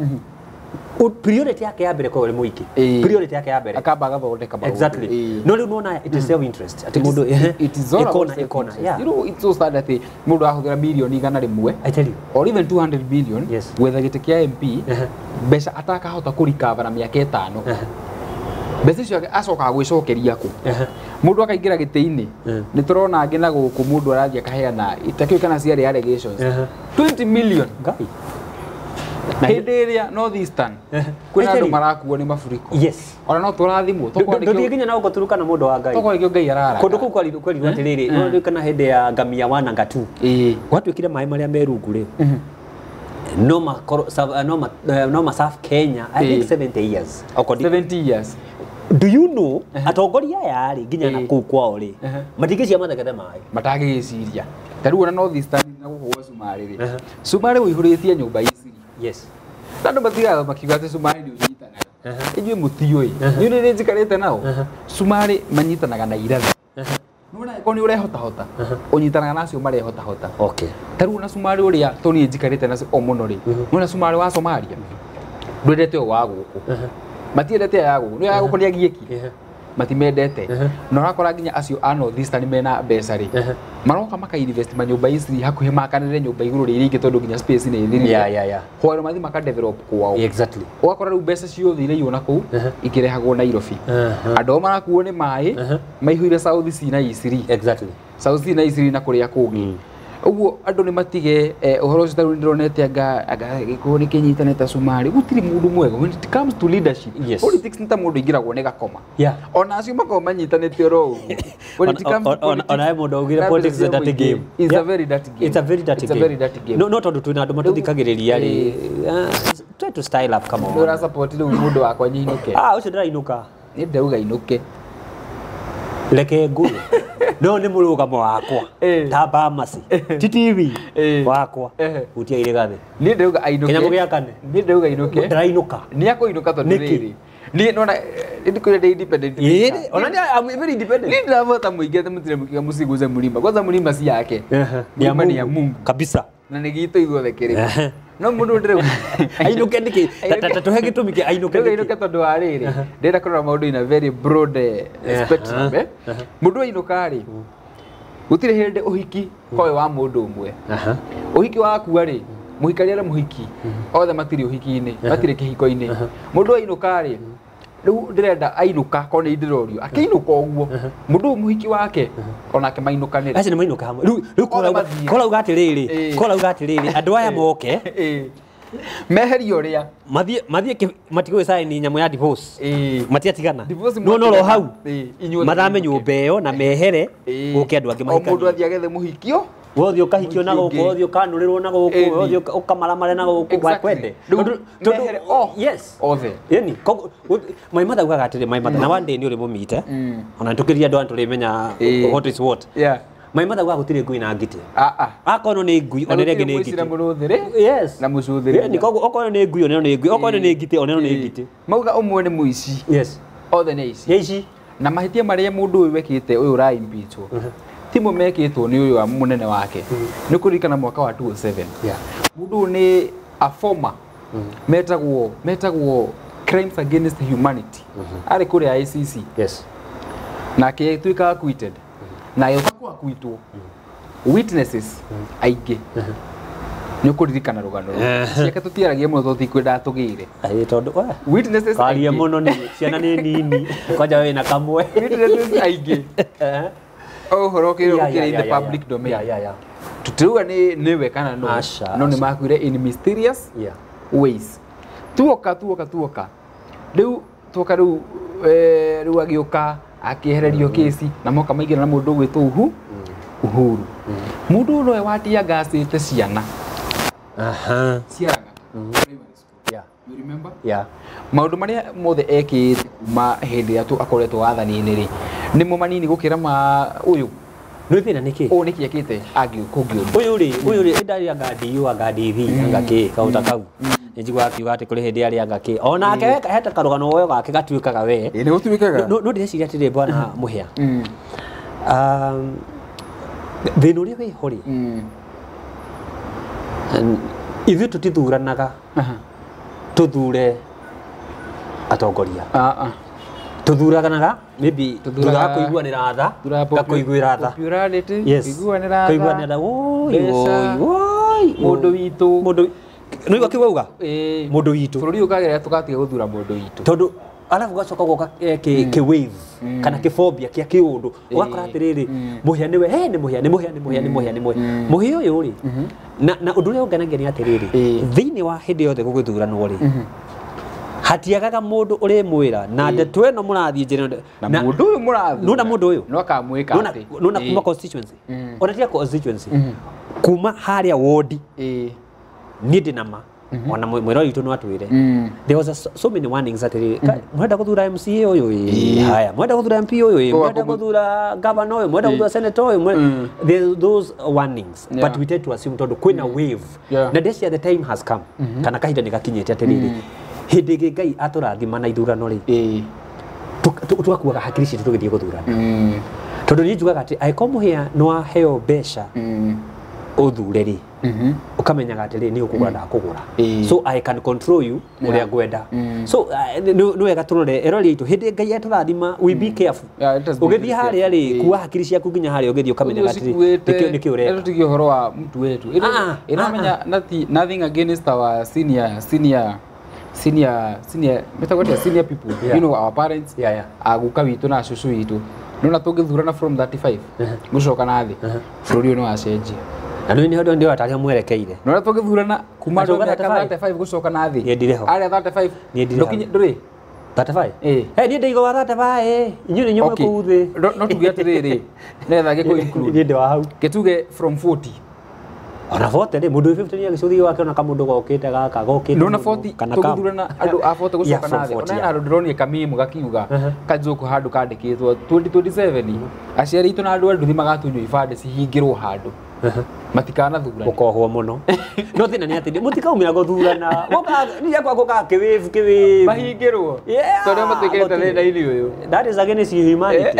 [SPEAKER 1] priority yake ya mbere kwa ũrĩ mũingĩ. Priority yake ya mbere.
[SPEAKER 2] Akamba agathondeka maũndũ.
[SPEAKER 1] Exactly. No rĩu nĩwona it is self interest. Atĩ mũndũ
[SPEAKER 2] it is all about self interest.
[SPEAKER 1] Yeah.
[SPEAKER 2] You know, it's so sad atĩ mũndũ ahũthĩra mirioni 100
[SPEAKER 1] I tell you.
[SPEAKER 2] Or even 200 billion gwetha gĩtĩ kĩa MP mbeca atakahota kũrikava na mĩaka 5. Mbeca icio acokaga gwĩcokeria kũ? Mũndũ akaingĩra gĩtĩ-inĩ nĩ tũrona angĩ na gũkũ mũndũ arathiĩ akaheana itakĩũĩ kana ciarĩ allegations 20 million.
[SPEAKER 1] Ngai.
[SPEAKER 2] Hĩndĩ ĩrĩa North Eastern kwĩna andũ marakuo nĩ mafuriko.
[SPEAKER 1] Yes.
[SPEAKER 2] Ona no tũrathimwo.
[SPEAKER 1] Ndũthiĩ nginya na gũkũ Turkana mũndũ wa Ngai.
[SPEAKER 2] Tokorwo nĩkĩo Ngai arara.
[SPEAKER 1] Kũndũ kũu kwerirwo atĩrĩrĩ, no rĩu kana hĩndĩ ya ngamia wa nanga tu. Gwatuĩkire maĩ marĩa me rungu rĩ, no ma serve Kenya I think 70 years.
[SPEAKER 2] 70 years.
[SPEAKER 1] Do you know atongoria aya rĩ nginya na kũu kwao rĩ matingĩcia mathekete maĩ
[SPEAKER 2] matangĩgĩciria. Ta rĩu ona North Eastern na gũkũ gwa Cumarĩ rĩ, Cumarĩ ũihũrĩtie nyũmba ici.
[SPEAKER 1] Yes.
[SPEAKER 2] Andũ matigaga makiuga atĩ Cumarĩ nĩ ũnyitanaga. Inyuĩ mũtiũĩ. Inyuĩ nĩ njikarĩte nao. Cumarĩ manyitanaga na irathi. Nĩwona angĩkorwo nĩ ũrehotahota, ũnyitanaga na acio marehotahota.
[SPEAKER 1] Okay.
[SPEAKER 2] Ta rĩu ona Cumarĩ ũrĩa tondũ niĩ njikarĩte nacio o mũno rĩ, nĩwona Cumarĩ wa Somalia ndwendete ũyũ wa gũkũ. Matiendete aya gũkũ. Nĩ aya gũkũ nĩ agiĩki. Matimendete. Na ũrakora nginya acio a North Eastern mena mbeca rĩ, maroka maka invest manyũmba ici hakuhĩ makanĩre nyũmba igũrũ rĩrĩa ingĩ tondũ nginya space nĩ ĩthirire.
[SPEAKER 1] Yeah.
[SPEAKER 2] Hwaro mathi maka develop kwao.
[SPEAKER 1] Exactly.
[SPEAKER 2] Ũgakora rĩu mbeca ciothe iraiywo na kũu ikĩrehagwo Nairobi. Andũ ao marakuo nĩ maĩ maihũire South C na Eastleigh.
[SPEAKER 1] Exactly.
[SPEAKER 2] South C na Eastleigh na kũrĩa kũngĩ. Ũguo andũ nĩ matige ũhoro ũcio tarĩu ndĩronete anga gĩkũyũ nĩ kĩnyitanĩte cumari gũtirĩ mũndũ mwega when it comes to leadership.
[SPEAKER 1] Yes.
[SPEAKER 2] Politics nĩ ta mũndũ aingĩragwo nĩ gakoma.
[SPEAKER 1] Yeah.
[SPEAKER 2] Ona acio makoragwo manyitanĩte oro ũguo. When it comes to politics,
[SPEAKER 1] Ona he mũndũ augire
[SPEAKER 2] na
[SPEAKER 1] politics is a
[SPEAKER 2] mbeca cia
[SPEAKER 1] dirty
[SPEAKER 2] mũingĩ,
[SPEAKER 1] game.
[SPEAKER 2] it's a
[SPEAKER 1] Yeah.
[SPEAKER 2] very dirty game.
[SPEAKER 1] It's a very dirty
[SPEAKER 2] It's a
[SPEAKER 1] game.
[SPEAKER 2] very dirty game.
[SPEAKER 1] No, no tondũ twĩna andũ matũthikagĩrĩria rĩ, try to style up, come
[SPEAKER 2] Nĩ
[SPEAKER 1] on.
[SPEAKER 2] ũra support rĩu mũndũ wakwa nyinũke.
[SPEAKER 1] Ah, ũcio ndĩrainũka.
[SPEAKER 2] Nĩ ndauga inũke.
[SPEAKER 1] Reke ngũre no nĩ mũrũgamo wakwa ta Bamasi ti TV wakwa hutia irĩgathe
[SPEAKER 2] Niĩ ndauga ainũke.
[SPEAKER 1] Kĩnyamũ gĩa kane.
[SPEAKER 2] Niĩ ndauga ainũke.
[SPEAKER 1] Ndĩrainũka.
[SPEAKER 2] Nĩ akũinũka tondũ
[SPEAKER 1] Nĩkĩ?
[SPEAKER 2] rĩrĩ niĩ nona ndĩkwĩra ndĩ independent.
[SPEAKER 1] Ĩĩ, ona nĩ I'm very independent.
[SPEAKER 2] Niĩ ndĩravota mũingĩ atĩ mũtirĩ mũkiuga mũciguze mũrima. Kwanza mũrima si yake. Mũrima nĩ ya Mungu.
[SPEAKER 1] Kabisa.
[SPEAKER 2] Na nĩ gitũ ithuothe kĩrĩ. No mũndũ ndĩrauga
[SPEAKER 1] Ainũke nĩkĩ? Ta tũhe gĩtũmi kĩa ainũke
[SPEAKER 2] Ndauga
[SPEAKER 1] nĩkĩ?
[SPEAKER 2] ainũke tondũ wa rĩrĩ ndĩrenda kũrora maũndũ in a very broad spectrum. Mũndũ ainũka rĩ gũtirĩ hĩndĩ ũhiki koĩ wa mũndũ ũmwe. Ũhiki wakua rĩ mũhikaria na mũhiki othe matirĩ ũhiki-inĩ matirĩ kĩhiko-inĩ. Mũndũ ainũka rĩ rĩu ndĩrenda ainũka korwo nĩ ndĩrorio akĩinũka ũguo mũndũ ũyũ mũhiki wake onake mainũkanĩre.
[SPEAKER 1] Acio nĩ mainũka hamwe. Rĩu
[SPEAKER 2] Othe mathiĩ.
[SPEAKER 1] korauga atĩrĩrĩ, korauga atĩrĩrĩ andũ aya moke
[SPEAKER 2] meherie ũrĩa
[SPEAKER 1] mathiĩ matigũĩ sign nyamũ ya divorce. Matiatigana.
[SPEAKER 2] Divorce
[SPEAKER 1] No no ro hau.
[SPEAKER 2] Inyuothe
[SPEAKER 1] Mathame
[SPEAKER 2] mũinũke.
[SPEAKER 1] nyũmba ĩyo na mehere gũke andũ angĩ
[SPEAKER 2] o mũndũ
[SPEAKER 1] mahikanie.
[SPEAKER 2] athiĩ agethe mũhikio.
[SPEAKER 1] Wothiĩ ũkahikio na
[SPEAKER 2] Mũhiki
[SPEAKER 1] gũkũ,
[SPEAKER 2] ũngĩ.
[SPEAKER 1] wothiĩ ũkanũrĩrwo na gũkũ, wothiĩ ũkamaramare na gũkũ
[SPEAKER 2] Exactly.
[SPEAKER 1] wakwende.
[SPEAKER 2] Rĩu mehere o
[SPEAKER 1] Yes.
[SPEAKER 2] othe.
[SPEAKER 1] Yani, koguo my mother ugaga atĩrĩ, my mother na one day nĩ ũrĩmũmite ona nĩtũkĩria andũ aya tũrĩmenya what is what.
[SPEAKER 2] Yeah.
[SPEAKER 1] My mother ugaga gũtirĩ ngui na ngitĩ.
[SPEAKER 2] Ah ah.
[SPEAKER 1] Akorwo nĩ ngui
[SPEAKER 2] Na
[SPEAKER 1] ona ĩrĩa ĩngĩ
[SPEAKER 2] gũtirĩ
[SPEAKER 1] nĩ
[SPEAKER 2] mũici na
[SPEAKER 1] ngitĩ.
[SPEAKER 2] mũrũthĩrĩ
[SPEAKER 1] Yes.
[SPEAKER 2] na mũcũthĩrĩria.
[SPEAKER 1] Yani, koguo okorwo nĩ ngui ona ĩno nĩ ngui, okorwo nĩ ngitĩ ona ĩno nĩ ngitĩ.
[SPEAKER 2] Mauga ũmwe nĩ mũici.
[SPEAKER 1] Yes.
[SPEAKER 2] Othe nĩ aici.
[SPEAKER 1] Nĩ aici.
[SPEAKER 2] Na mahĩtia marĩa mũndũ ũyũ wekĩte ũyũ ũra impeachwo timo mekĩtwo nĩ ũyũ wa mũnene wake. Nĩ kũririkana mwaka wa 2007.
[SPEAKER 1] Yeah.
[SPEAKER 2] Mũndũ ũyũ nĩ a former metagwo crimes against humanity. Arĩ kũrĩa ICC.
[SPEAKER 1] Yes.
[SPEAKER 2] Na akĩtuĩka acquitted. Na agĩũka kũ acquitwo. Witnesses aingĩ. Nĩ ũkũririkana rũgano rũu. Ciake tũtiaragia mũno tondũ tikwendaga tũgĩre.
[SPEAKER 1] Ĩĩ tondũ
[SPEAKER 2] Witnesses
[SPEAKER 1] karia
[SPEAKER 2] aingĩ.
[SPEAKER 1] mũno nĩ ciana nĩ nini kwanja wĩna kamwe.
[SPEAKER 2] Witnesses aingĩ. Ũhoro ũkĩrĩ in the public domain.
[SPEAKER 1] Yeah.
[SPEAKER 2] Tũtirauga nĩ nĩwe kana no.
[SPEAKER 1] Aca,
[SPEAKER 2] No nĩ
[SPEAKER 1] aca.
[SPEAKER 2] makuire in mysterious
[SPEAKER 1] Yeah.
[SPEAKER 2] ways. Tuoka rĩu tuoka rĩu rĩu agĩũka akĩehererio kĩci na moka maingĩra na mũndũ ũgwĩtwo Uhuru. Mũndũ ũyũ nowe watiangacĩte ciana
[SPEAKER 1] Aha.
[SPEAKER 2] cia Lang'ata primary school.
[SPEAKER 1] Yeah.
[SPEAKER 2] You remember?
[SPEAKER 1] Yeah.
[SPEAKER 2] Maũndũ marĩa mothe ekĩte kuma hĩndĩ ĩrĩa tu akoretwo wathani-inĩ rĩ nĩmo manini gũkĩra ma ũyũ.
[SPEAKER 1] Nĩ thĩna nĩkĩ?
[SPEAKER 2] Ũũ nĩkĩ ekĩte kũngĩũria.
[SPEAKER 1] Ũyũ rĩ ndarĩ anga DU anga DV anga kĩ kaũta kau. Nĩ njiguaga akiuga atĩ kũrĩ hĩndĩ arĩ anga kĩ. Onake heta karũgano we gake gatuĩkaga we.
[SPEAKER 2] Ĩ nĩ gũtuĩkaga.
[SPEAKER 1] No ndĩreciria atĩrĩ bwana Mũhĩa. Thĩna ũrĩa wĩho rĩ, ithuĩ tũtithuranaga tũthure atongoria. Tũthuranaga maybe thutha wa kũiguanĩra tha, gakũiguĩra tha.
[SPEAKER 2] Popularity,
[SPEAKER 1] Yes.
[SPEAKER 2] kũiguanĩra tha.
[SPEAKER 1] Kũiguanĩra woi
[SPEAKER 2] Mbeca.
[SPEAKER 1] woi woi.
[SPEAKER 2] Mũndũ witũ.
[SPEAKER 1] Mũndũ nĩ ũigua kiugo auga?
[SPEAKER 2] Ĩĩ.
[SPEAKER 1] Mũndũ witũ.
[SPEAKER 2] Bũrũri ũyũ ũkagĩrĩra tũgatiga gũthura mũndũ witũ.
[SPEAKER 1] Tondũ arabu gacoka goka kĩ wave kana kĩ phobia kĩa kĩũndũ ũgakora atĩrĩrĩ mũhĩa nĩwe nĩ mũhĩa nĩ mũhĩa nĩ mũhĩa nĩ mũhĩa nĩ mũhĩa mũhĩa ũyũ rĩ na ũndũ ũrĩa ũngenagia nĩ atĩrĩrĩ thĩinĩ wa hĩndĩ yothe gũgĩthuranwo rĩ hatiagaga mũndũ ũrĩmwĩra na ndeto ĩno mũrathiĩ njĩra ĩno
[SPEAKER 2] Na mũndũ ũyũ mũrathura.
[SPEAKER 1] Nona mũndũ ũyũ?
[SPEAKER 2] No akamwĩka atĩ.
[SPEAKER 1] Nona kuma constituency ona tiga constituency kuma harĩa wodi niĩ ndĩ na ma ona mwĩrori witũ no atwĩre there was so many warnings atĩrĩrĩ mwenda gũthura MCA ũyũ ĩ haya mwenda gũthura MP ũyũ ĩ mwenda gũthura governor ũyũ mwenda gũthura senator ũyũ there those warnings but we tend to assume tondũ kwĩna wave na ndeciria the time has come kana kahinda nĩ gakinyĩte atĩrĩrĩ hĩndĩ ĩngĩ Ngai atũrathima na ithurano rĩ tũgakuaga hakiri citũ tũgĩthiĩ gũthurana tondũ niĩ njugaga atĩ angĩkorwo Mũhĩa nĩ waheo mbeca ũthure rĩ ũkamenyaga atĩrĩ nĩ ũkũgũra ndakũgũra so I can control you ũrĩa ngwenda so nĩ wega tũrore erori aitũ hĩndĩ Ngai atũrathima we be careful ũgĩthiĩ harĩa rĩ kua hakiri ciaku nginya harĩa ũgĩthiĩ ũkamenyaga atĩrĩ nĩkĩ ũreka
[SPEAKER 2] tũtigie ũhoro wa mtu wetu ĩramenya nothing against our senior senior people you know our parents aguka witũ na cucu witũ nona tũngĩthurana from 35 gũcoka na thĩ bũrũri ũyũ nĩ wacenjia.
[SPEAKER 1] Na nĩ nĩ ndio atarĩa mwerekeire.
[SPEAKER 2] Na ũrĩa tũngĩthurana kuma andũ
[SPEAKER 1] Acoka
[SPEAKER 2] mĩaka
[SPEAKER 1] 35.
[SPEAKER 2] 35 gũcoka na thĩ.
[SPEAKER 1] Niĩ ndirĩ ho.
[SPEAKER 2] Arĩa 35.
[SPEAKER 1] Niĩ ndirĩ
[SPEAKER 2] Ndũkinye- ndũrĩ?
[SPEAKER 1] 35.
[SPEAKER 2] Ĩĩ.
[SPEAKER 1] Eh, niĩ ndĩigo wa 35. Inyuĩ nĩ inyuĩ
[SPEAKER 2] Okay.
[SPEAKER 1] kũu thĩ.
[SPEAKER 2] No tuge atĩrĩrĩ, nĩgetha gĩkũ include.
[SPEAKER 1] Niĩ ndĩ wa hau.
[SPEAKER 2] Gĩtuge from 40.
[SPEAKER 1] Ona 40 rĩ, mũndũ wĩ 50 nĩ agĩcũthie wake ona kamũndũ gokĩte gaka gokĩte.
[SPEAKER 2] Ndona
[SPEAKER 1] mũno,
[SPEAKER 2] 40
[SPEAKER 1] kana kam.
[SPEAKER 2] tũgĩthurana andũ a 40
[SPEAKER 1] Yeah,
[SPEAKER 2] gũcoka
[SPEAKER 1] from
[SPEAKER 2] na thĩ.
[SPEAKER 1] 40,
[SPEAKER 2] Ona hena
[SPEAKER 1] yeah.
[SPEAKER 2] handũ ndĩronire kamimu gakiuga kanjũkũ handũ kandĩkĩtwo 2027 aciari aitũ na andũ a nduthi magatunywo ibandĩ cihingĩrwo handũ matikanathurane.
[SPEAKER 1] Mũkohwo mũno. No thĩna nĩ atĩ mũtikaumĩra gũthurana. Gũka nĩ yakwa gũka kĩwĩvu kĩwĩvu.
[SPEAKER 2] Mahingĩrwo.
[SPEAKER 1] Yeah,
[SPEAKER 2] Tondũ matuĩkĩte
[SPEAKER 1] gũtirĩ.
[SPEAKER 2] thĩna-inĩ ũyũ.
[SPEAKER 1] That is against humanity.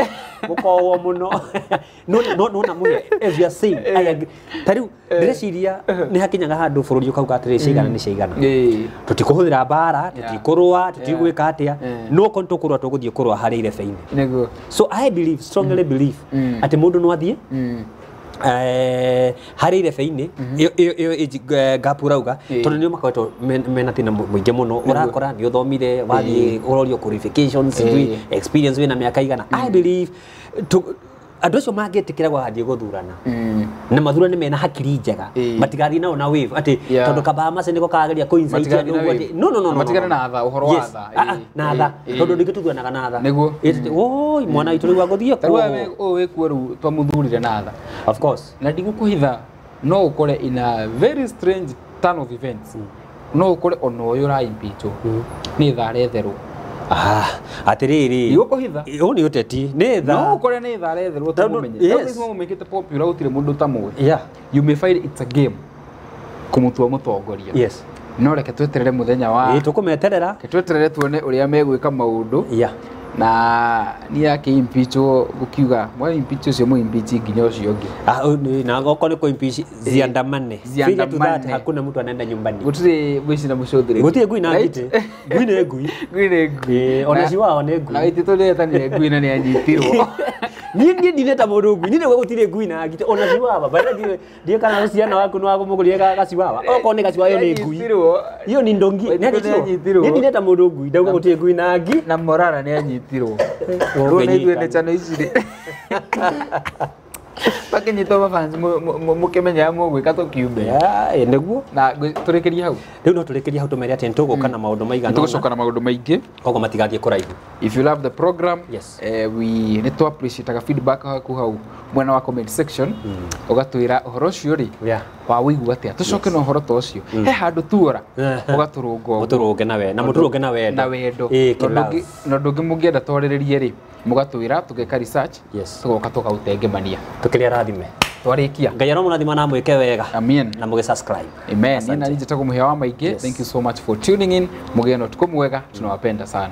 [SPEAKER 1] Mũkohwo mũno. No no no na mũno as you are saying I agree. Ta rĩu ndĩreciria nĩ hakinyaga handũ bũrũri ũkauga atĩrĩrĩ ciaigana nĩ ciaigana.
[SPEAKER 2] Ĩĩ.
[SPEAKER 1] Tũtikũhũthĩra mbara, tũtikũrũa, tũtigwĩka atĩa.
[SPEAKER 2] Yeah.
[SPEAKER 1] No korwo tũkũrũa tũgũthiĩ kũrũa harĩ irebe-inĩ.
[SPEAKER 2] Nĩguo.
[SPEAKER 1] So I believe, strongly believe atĩ mũndũ no athiĩ harĩ irebe-inĩ ĩyo age gap ũrauga
[SPEAKER 2] Ĩĩ.
[SPEAKER 1] tondũ nĩo makoretwo mena thĩna mũingĩ mũno ũrakora nĩ ũthomire wathiĩ ũrorio qualifications sijui experience wĩna mĩaka igana. I believe andũ acio mangĩtĩkĩra gũgathiĩ gũthurana na mathurane mena hakiri njega
[SPEAKER 2] Ĩĩ.
[SPEAKER 1] matigathiĩ nao na wave atĩ
[SPEAKER 2] Yeah.
[SPEAKER 1] tondũ kambaa mace nĩko karageria kũ incite
[SPEAKER 2] Matigathiĩ
[SPEAKER 1] andũ
[SPEAKER 2] na
[SPEAKER 1] ũguo
[SPEAKER 2] wave.
[SPEAKER 1] atĩ no no no no
[SPEAKER 2] Matigane
[SPEAKER 1] no.
[SPEAKER 2] na tha, ũhoro wa
[SPEAKER 1] Yes.
[SPEAKER 2] tha.
[SPEAKER 1] Ah, ah,
[SPEAKER 2] Ĩĩ.
[SPEAKER 1] na tha
[SPEAKER 2] Ĩĩ.
[SPEAKER 1] tondũ ndingĩ tũthuranaga na tha
[SPEAKER 2] Nĩguo.
[SPEAKER 1] Ĩĩ, woi mwana witũ rĩu agũthiĩ
[SPEAKER 2] Ta rĩu
[SPEAKER 1] kuohwo.
[SPEAKER 2] ũyũ wĩkuo rĩu twamũthurire na tha.
[SPEAKER 1] Of course.
[SPEAKER 2] Na ndigũkũhitha no ũkore in a very strange turn of events no ũkore ona ũyũ ũra impeachwo nĩ tha aretherwo.
[SPEAKER 1] Ah, atĩrĩrĩ
[SPEAKER 2] Ndigũkũhitha.
[SPEAKER 1] ũyũ nĩ ũteti nĩ tha
[SPEAKER 2] No ũkore nĩ tha aretherwo
[SPEAKER 1] Tondũ-
[SPEAKER 2] tũmũmenye.
[SPEAKER 1] yes.
[SPEAKER 2] Rĩu mũmĩkĩte popular gũtirĩ mũndũ ũtamũĩ.
[SPEAKER 1] Yeah.
[SPEAKER 2] You may find it's a game kũmũtua mũtongoria.
[SPEAKER 1] Yes.
[SPEAKER 2] No reke tweterere mũthenya wa
[SPEAKER 1] Ĩĩ tũkũmeterera.
[SPEAKER 2] reke tweterere tuone ũrĩa megwĩka maũndũ.
[SPEAKER 1] Yeah.
[SPEAKER 2] Na niĩ akĩ-impeachwo gũkiuga mwa impeach ũcio mũ impeach nginya ũcio ũngĩ.
[SPEAKER 1] Ah, na okorwo nĩ kũ-impeach ziandamane. Failure to that,
[SPEAKER 2] Ziandamane.
[SPEAKER 1] hakuna mtu anaenda nyumbani.
[SPEAKER 2] Gũtirĩ ngui na mũcũthĩrĩrio.
[SPEAKER 1] Gũtirĩ ngui na
[SPEAKER 2] Right?
[SPEAKER 1] ngitĩ. Ngui nĩ ngui.
[SPEAKER 2] Ngui nĩ ngui.
[SPEAKER 1] Ĩĩ, ona ciwawa nĩ ngui.
[SPEAKER 2] Na witũ nĩetanire ngui na nĩanyitirwo.
[SPEAKER 1] Niĩ ndineta mũndũ ngui. Niĩ nĩguo gũtirĩ ngui na ngitĩ ona ciwawa. By the way, ndiĩ kana ciana waku nĩ wakũmũgũrire gaciwawa. Okorwo nĩ gaciwawa ĩyo nĩ ngui.
[SPEAKER 2] Nĩanyitirwo.
[SPEAKER 1] Hiyo ni ndongi.
[SPEAKER 2] Witũ nĩanyitirwo.
[SPEAKER 1] Niĩ ndineta mũndũ ngui. Ndauga gũtirĩ ngui na ngi.
[SPEAKER 2] Na Morara nĩanyitirwo. Rĩu nĩ ithuĩ nĩ channel ici rĩ. Makĩnyitwo mafans mũkĩmenyaga mũgwĩka tũkiume.
[SPEAKER 1] Yeah, ĩ, nĩguo.
[SPEAKER 2] Na tũrĩkĩrie hau.
[SPEAKER 1] Rĩu no tũrĩkĩrie hau tũmere atĩ nĩtũgũka na maũndũ maigana ũna.
[SPEAKER 2] Nĩtũgũcoka na maũndũ maingĩ.
[SPEAKER 1] Koguo matigathiĩ kũraihu.
[SPEAKER 2] If you love the program,
[SPEAKER 1] Yes.
[SPEAKER 2] we nĩ tũ appreciate feedback haku hau mwena wa comment section ũgatwĩra ũhoro ũcio rĩ
[SPEAKER 1] Yeah.
[SPEAKER 2] wa wĩigua atĩa tũcoke na ũhoro ta ũcio he handũ tuora ũgatũrũnga ũguo.
[SPEAKER 1] Mũtũrũnge na wendo. Na mũtũrũnge na wendo.
[SPEAKER 2] Na wendo.
[SPEAKER 1] Ĩĩ,
[SPEAKER 2] Na ũndũ
[SPEAKER 1] kĩ-love.
[SPEAKER 2] na ũndũ ũngĩ mũngĩenda twarĩrĩrie rĩ mũgatwĩra tũgeka research
[SPEAKER 1] Yes.
[SPEAKER 2] tũgoka tũkaũtengemania
[SPEAKER 1] Tũkĩrĩ arathime.
[SPEAKER 2] twarĩkia.
[SPEAKER 1] Ngai aromũrathima na amwĩke wega.
[SPEAKER 2] Amen.
[SPEAKER 1] Na mũgĩ subscribe.
[SPEAKER 2] Amen. Niĩ na niĩ njĩtagwo Mũhĩa wa Maingĩ.
[SPEAKER 1] Yes.
[SPEAKER 2] Thank you so much for tuning in. Mũgĩe na ũtukũ mwega. Tunawapenda sana.